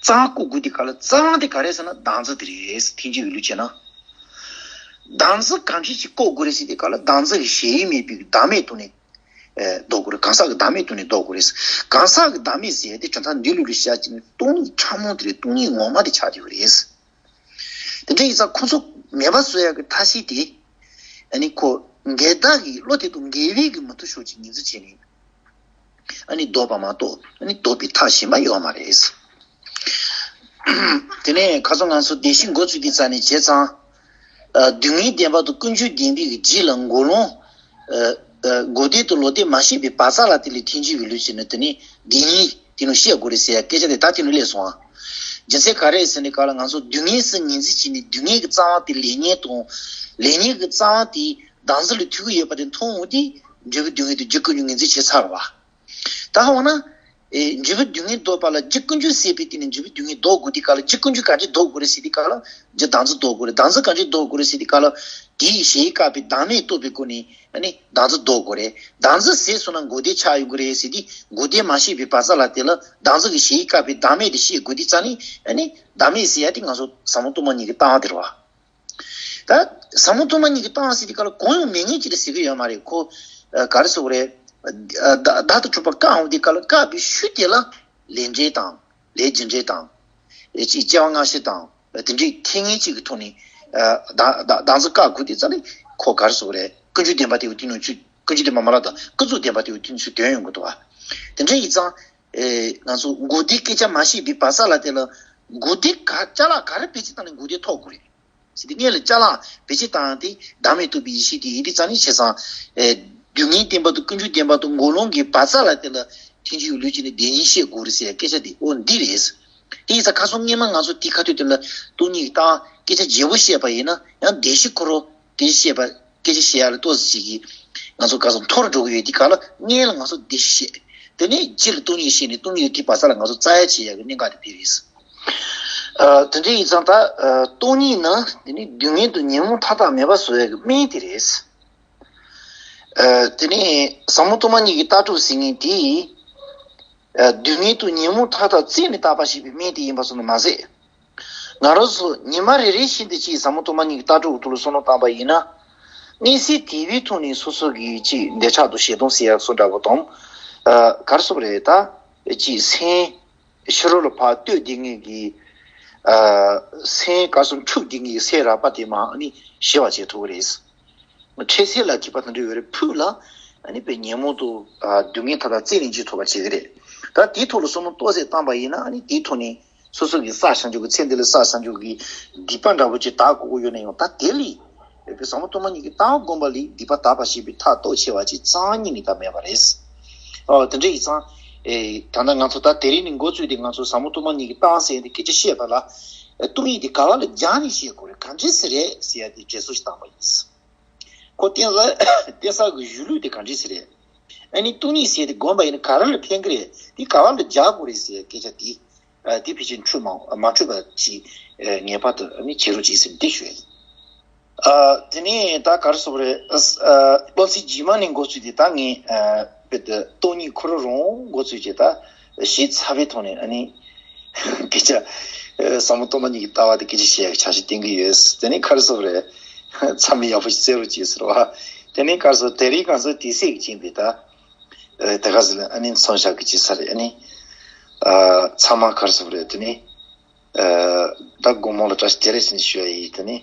རྩ་བ་བཀག་དགོས་དུས་སྐབས་ལ་རྩ་བ་དེ་ག་རེ་ཟེར་ན་བདག་འཛིན་དེ་རེད། ཐེག་ཆེན་པའི་ལུགས་བྱས་ན། བདག་འཛིན་གང་ཅི་ཞིག་བཀག་དགོས་རེད་ཟེར་དུས་སྐབས་ལ་བདག་འཛིན་གྱི་གཞལ་ཡས་མེད་པའི་བདག་མེད་ཐོག་ནས། ཨེ། བཟློག་དགོས་རེད། གང་ཟག་གི་བདག་མེད་ཐོག་ནས་བཟློག་དགོས་རེད། གང་ཟག་གི་བདག་མེད་ཟེར་ཡས་དེ་དོན་དག་འདི་ལུགས་ལ་བཤད་ཀྱི་ནི་སྟོང་ཉིད་ཕྲ་མོ་དེ་རེད། སྟོང་ཉིད་ངོ་མ་དེ་ཆགས་བསྡད་ཡོད་རེད། དེ་འདྲ་ཡིན་ཙང་ཁོ་ཚོ་མེད་པ་བཟོ་ཡག་གི་ཐབས་ཤེས་དེ། ཨ་ནི་ཁོ་འགལ་ཟླ་གི་བློ་དེ་དང་འགལ་བའི་གི་མི་ཐུབ་ཤོག་ཅིག་ངོས་འཛིན་བྱས་ནས། ཨ་ནི་བཟློག་པ་མ་གཏོགས་ཨ་ནི་བཟློག་པའི་ཐབས་གཞན་པ་ཡོད་མ་རེད། དེ་ནས་ཁ་སང་ང་ཚོ་བདེན་བཞི་འགོ་ཚུགས་དུས་ཙམ་ནས་བྱས་ཙང་། ཨ། སྡུག་བསྔལ་བདེན་པ་དང་ཀུན་འབྱུང་བདེན་པའི་གི་རྗེས་ལ་འགོག་ལམ། ཨ། ཨ། འགོག་བདེན་དང་ལོག་བདེན་མ་ཤེས་པའི་བག་ཆགས་ལ་དེ་ལས་ཐེག་ཆེན་པའི་ལུགས་བྱས་ན་དེ་ནི་བདེན་གཉིས། དེ་ནི་བཤད་དགོས་རེད་ཟེར་ཡ་སྐད་ཆ་དེ་ད་དེ་ནི་སླེབས་སོང་ཨ། རྒྱུ་མཚན་ག་རེ་ཟེར་ནས་ག་ལ་ང་ཚོ་སྡུག་བསྔལ་ཟེར་ངོས་འཛིན་བྱས་ནས་སྡུག་བསྔལ་གྱི་རྩ་བ་དེ་ལེགས་ཉེས་དང་། ལེགས་ཉེས་ཀྱི་རྩ་བ་དེ་བདག་འཛིན་ལ་ཐུག་གི་ཡོད་པ་དེ་མཐོང་འོང་དུས་འབྲས་བུ་སྡུག་བསྔལ་དེ་རྒྱུ་ཀུན་འབྱུང་ངོས་འཛིན་བྱས་ཚར་བ། ད་འོ་ན། ཨེ། འབྲས་བུ་སྡུག་བསྔལ་བཟློག་པ་ལ་རྒྱུ་ཀུན་འབྱུང་ཟད་པའི་སྟེང་ནས་འབྲས་བུ་སྡུག་བསྔལ་བཟློག་དགོས་དུས་ག་ལ་རྒྱུ་ཀུན་འབྱུང་ག་འདྲ་བཟློག་དགོས་རེད་ཟེར་དུས་ག་ལ་རྒྱུ་བདག་འཛིན་བཟློག་དགོས་རེད། བདག་འཛིན་ག་འདྲ་བཟློག་དགོས་རེད་ཟེར་དུས་ག་ལ་དེའི་གཞལ་ཡས་བཀག་པའི་བདག་མེད་རྟོགས་པའི་སྒོ་ནས། ཨ་ནི་བདག་འཛིན་བཟློག་དགོས་རེད། བདག་འཛིན་ཟད་སོང་ན་འགོག་བདེན་ཆགས་ཡོང་གི་རེད་ཟེར་དུས་འགོག་བདེན་མ་ཤེས་པའི་བག་ཆགས་ལ་དེ་ལ་བདག་འཛིན་གྱི་གཞལ་ཡས་བཀག་པའི་བདག་མེད་དེ་ཤེས་དགོས་དུས་ཙ་ནི། ཨ་ནི་བདག་མེད་ཟེར་ཡ་དེ་ང་ཚོ་ཟབ་མོ་སྟོང་པ་ཉིད་ཀྱི་ལྟ་བ་དེ་རེད་བ། ད་ཟབ་མོ་སྟོང་པ་ཉིད་ཀྱི་ལྟ་བ་ཟེར་དུས་ག་ལ་གང་ཡང་མེད་ངེས་ཅིག་ལ་ཟེར་གི་ཡོད་མ་རེད། ཁོ། ཨ། ག་རེ་ཟེར་དགོས་རེད། ཨ། བདག་བདག་ཏུ་གྲུབ་པ་བཀག་འོང་དུས་ག་ལ་བཀག་པའི་ཤུལ་དེ་ལ་ལས་འབྲས་དང་། ལས་རྒྱུ་འབྲས་དང་། ཨེ། ཅིག་སྐྱེ་བ་སྔ་ཕྱི་དང་། ཨ། དེ་འདྲའི་ཐེག་དམན་གཅིག་གི་ཐོག་ནས། ཨ། བདག་བདག་བདག་འཛིན་བཀག་དགོས་དུས་ཙ་ནི་ཁོ་ག་རེ་ཟེར་དགོས་རེད། ཀུན་འབྱུང་བདེན་པ་དེ་ཡང་དེ་ནང་ཚུད། ཀུན་འབྱུང་བདེན་པ་མ་ལགས་དང་ཀུན་རྫོབ་བདེན་པ་དེ་ཡང་དེ་ནང་ཚུད་དོན་ཡོང་གི་འདུག་བ། དེ་འདྲ་ཡིན་ཙང་། ཨེ། ང་ཚོ་འགོག་བདེན་སྐད་ཆ་མ་བཤད་པའི་བག་ཆགས་ལ་དེ་ལ་འགོག་བདེན་ག་ཅ་ལག་ག་རེ་བེད་སྤྱོད་བཏང་ནས་འགོག་བདེན་ཐོབ་དགོས་རེད་ཟེར་དུས། སྔོན་ལ་ཅ་ལག་བེད་སྤྱོད་བཏང་སྟེ་བདག་མེད་རྟོགས་པའི་ཡེ་ཤེས་དེ་ཡིན་དུས་ཙ་ནི་བྱས་ཙང་། ཨེ། སྡུག་བསྔལ་བདེན་པ་དང་ཀུན་འབྱུང་བདེན་པ་དང་འགོག་ལམ་གྱི་བག་ཆགས་ལ་དེ་ལ་ཐེག་ཆེན་པའི་ལུགས་ཀྱི་ནི་བདེན་གཉིས་བཤད་དགོས་རེད་ཟེར་སྐད་ཆ་དེ་འོ་འདི་རེད། དེ་ཡིན་ཙང་ཁ་སང་སྔོན་མ་ང་ཚོ་དེ་ཁ་ཐུག་དེ་ལ་སྟོང་ཉིད་ཀྱི་ལྟ་བ་སྐད་ཆ་བརྗེ་པོ་བཤད་པ་ཡིན་ན་ཡང་བདེན་བཞི་ཁོ་རང་སྐད་ཆ་བཤད་པ། སྐད་ཆ་བཤད་ཡ་ལ་ཏོག་ཙམ་ཞིག་གིས་ང་ཚོ་ག་ཚོད་མཐོ་རུ་འགྲོ་གི་ཡོད་དེ་ག་ལ་སྔོན་ལ་ང་ཚོ་བདེན་བཞི་བཤད། དེ་ནས་རྗེས་ལ་སྟོང་ཉིད་བཤད་ནས་སྟོང་ཉིད་ཀྱི་བག་ཆགས་ལ་ང་ཚོ་རྩ་ཡ་བྱེད་ཡ་གི་གནད་འགག་དེ་དེ་རེད། ཨ། དེ་འདྲ་ཡིན་ཙང་ད། ཨ། སྟོང་ཉིད་ནི་དེ་ནི་སྡུག་བསྔལ་དང་ཉོན་མོངས་མཐའ་དག་མེད་པར་བཟོ་ཡ་གི་སྨན་དེ་རེད། ཨ། དེ་ནི་ཟབ་མོ་སྟོང་པ་ཉིད་ཀྱི་ལྟ་གྲུབ་ཟེར་མཁན་དེ། ཨ། སྡུག་བསྔལ་དང་ཉོན་མོངས་མཐའ་དག་རྩད་ནས་བརྟག་པ་ཞེས་པའི་སྨན་དེ་ཡིན་པ་སོགས་ནི་མ་ཟད། ང་རང་ཚོ་ཉི་མ་རེ་རེ་བཞིན་དུ་ཅིག་ཟབ་མོ་སྟོང་པ་ཉིད་ཀྱི་ལྟ་གྲུབ་འོག་ཏུ་ལ་བསམ་བློ་བཏང་པ་ཡིན་ན། མངོན་གསལ་དད་པའི་ཐོག་ནས་སོ་སོ་གི་ཅིག་འདོད་ཆགས་དང་ཞེ་སྡང་ཟེར་ཡག་སོགས་འདྲ་པོ་དང་། ཨ། ག་རེ་ཟེར་དགོས་རེད་ད། ཅིག་སེམས་ཕྱི་རོལ་ལ་ཕར་གཏོད་བསྡད་མཁན་གྱི། ཨ། སེམས་ག་སོང་འཁྲུག་བསྡད་མཁན་གྱི་སེམས་རགས་པ་དེ་མར་ཨ་ནི་ཞི་བ་བྱེད་ཐུབ་ཀྱི་རེད། འཕྲལ་སེལ་ལ་ཐེབས་པ་དང་འབྲེལ་བའི་རེ་ཕུགས་ལ་ཨ་ནི་པའི་ཉོན་མོངས་དང་སྡུག་བསྔལ་མཐའ་དག་རྩད་ནས་འཇོམས་ཐུབ་པ་བྱེད་ཀྱི་རེད། ད་དེའི་ཐོག་ལ་བསམ་བློ་ཏོག་ཙམ་བཏང་པ་ཡིན་ན་ཨ་ནི་དེའི་ཐོག་ནས་སོ་སོ་གི་བསགས་བྱང་ཆུབ་ཀྱི་ཚེ་འདི་ལ་བསགས་བྱང་ཆུབ་ཀྱི་སྡིག་པ་འདྲ་པོ་ཅིག་དག་དགོས་ཀྱི་ཡོད་ན་ཡང་ད་དེ་ལས་པའི་ཟབ་མོ་སྟོང་པ་ཉིད་ཀྱི་ལྟ་བ་བསྒོམ་པ་ལས་སྡིག་པ་དག་པ་ཞེས་པའི་ཐབས་སྟོབས་ཆེ་བ་ཅིག་རྩ་བ་ཉིད་ནས་ད་མེད་པ་རེད། ཨོ་དེ་འདྲ་ཡིན་ཙང་། ཨེ། ད་ལྟ་ང་ཚོ་ད་དེ་རིང་ནས་འགོ་བཙུགས་ཏེ་ང་ཚོ་ཟབ་མོ་སྟོང་པ་ཉིད་ཀྱི་ལྟ་བ་ཟེར་ཡ་འདི་སྐད་ཆ་བཤད་པ་ལ། སྟོང་ཉིད་འདི་ག་བ་ལ་སྦྱར་ནས་བཤད་དགོས་རེད། ག་འདྲས་སེ་རེད་ཟེར་ཡ་དེ་འགྲེལ་བཤད་ཞིག་བཏང་པ་ཡིན། ཁོ་བསྟན་ས་བསྟན་ས་གི་གཞུང་ལུགས་དེ་ག་འདྲས་སེ་རེད། ཨ་ནི་སྟོང་ཉིད་ཟེར་དེ་བསྒོམ་པ་ཡིན་ན་ག་རེ་ལ་ཕན་གི་རེད། དེ་ག་བ་ལ་སྦྱར་དགོས་རེད་ཟེར་སྐད་ཆ་དེ། ཨ། དེ་ཕལ་ཆེར་འཁྲུལ་མ་མ་འཁྲུལ་པ་ཅིག་ཨ། ངེས་པར་དུ་ཨ་ནི་བྱེད་རོགས་གྱིས་ཟེར་འདི་ཞུ་ཡ་ཡིན། ཨ། དེ་ནས་ད་ག་རེ་ཟེར་དགོས་རེད། ཨ། སློབ་ཚན་རྗེས་མ་ནས་འགོ་ཚུགས་ཏེ་ད་ངས། ཨ། དཔེ་དེ་སྟོང་ཉིད་ཁོ་རང་རང་འགོ་ཚུགས་ཀྱི་ད་ཞིབ་ཚགས་པའི་ཐོག་ནས་ཨ་ནི། སྐད་ཆ། ཨ། ཟབ་མོ་སྟོང་པ་ཉིད་ཀྱི་ལྟ་བ་དེ་སྐད་ཆ་བཤད་ཡག་འཆར་གཞི་བཏིང་གི་ཡོད། དེ་ནས་ག་རེ་ཟེར་དགོས་རེད། མཚམས་ཡག་པོ་ཞིག་བཙལ་རོགས་གྱིས་ཟེར་བ། དེ་ནས་ག་རེ་ཟེར་དེ་རིང་ང་ཚོ་དུས་ཚོད་ཀྱི་རྐྱེན་པས་ད། ཨ། དེ་ག་ཟེར་ལ་ཨ་ནི་མཚམས་བཞག་གི་ཅི་ས་རེད་ཨ་ནི། ཨ། ཚང་མ་ག་རེ་ཟེར་དགོས་རེད་དེ་ནི། ཨ། ད་དགོང་མོ་ལ་བཀྲ་ཤིས་བདེ་ལེགས་ཟེར་ནས་ཞུ་ཡ་ཡིན་དེ་ནི།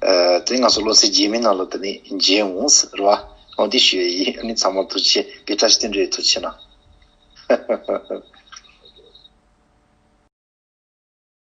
ཨ། དེ་ང་ཚོ་སློབ་ཚན་རྗེས་མའི་ནང་ལ་དེ་ནི་མཇལ་འོང་ཟེར་བ། འོ་འདི་ཞུ་ཡ་ཡིན། ཨ་ནི་ཚང་མ་ཐུགས་རྗེ་ཆེ། དགེ་བཀྲ་ཤིས་བདེ་ལེགས། ཐུགས་རྗེ་ཆེ་གནང་།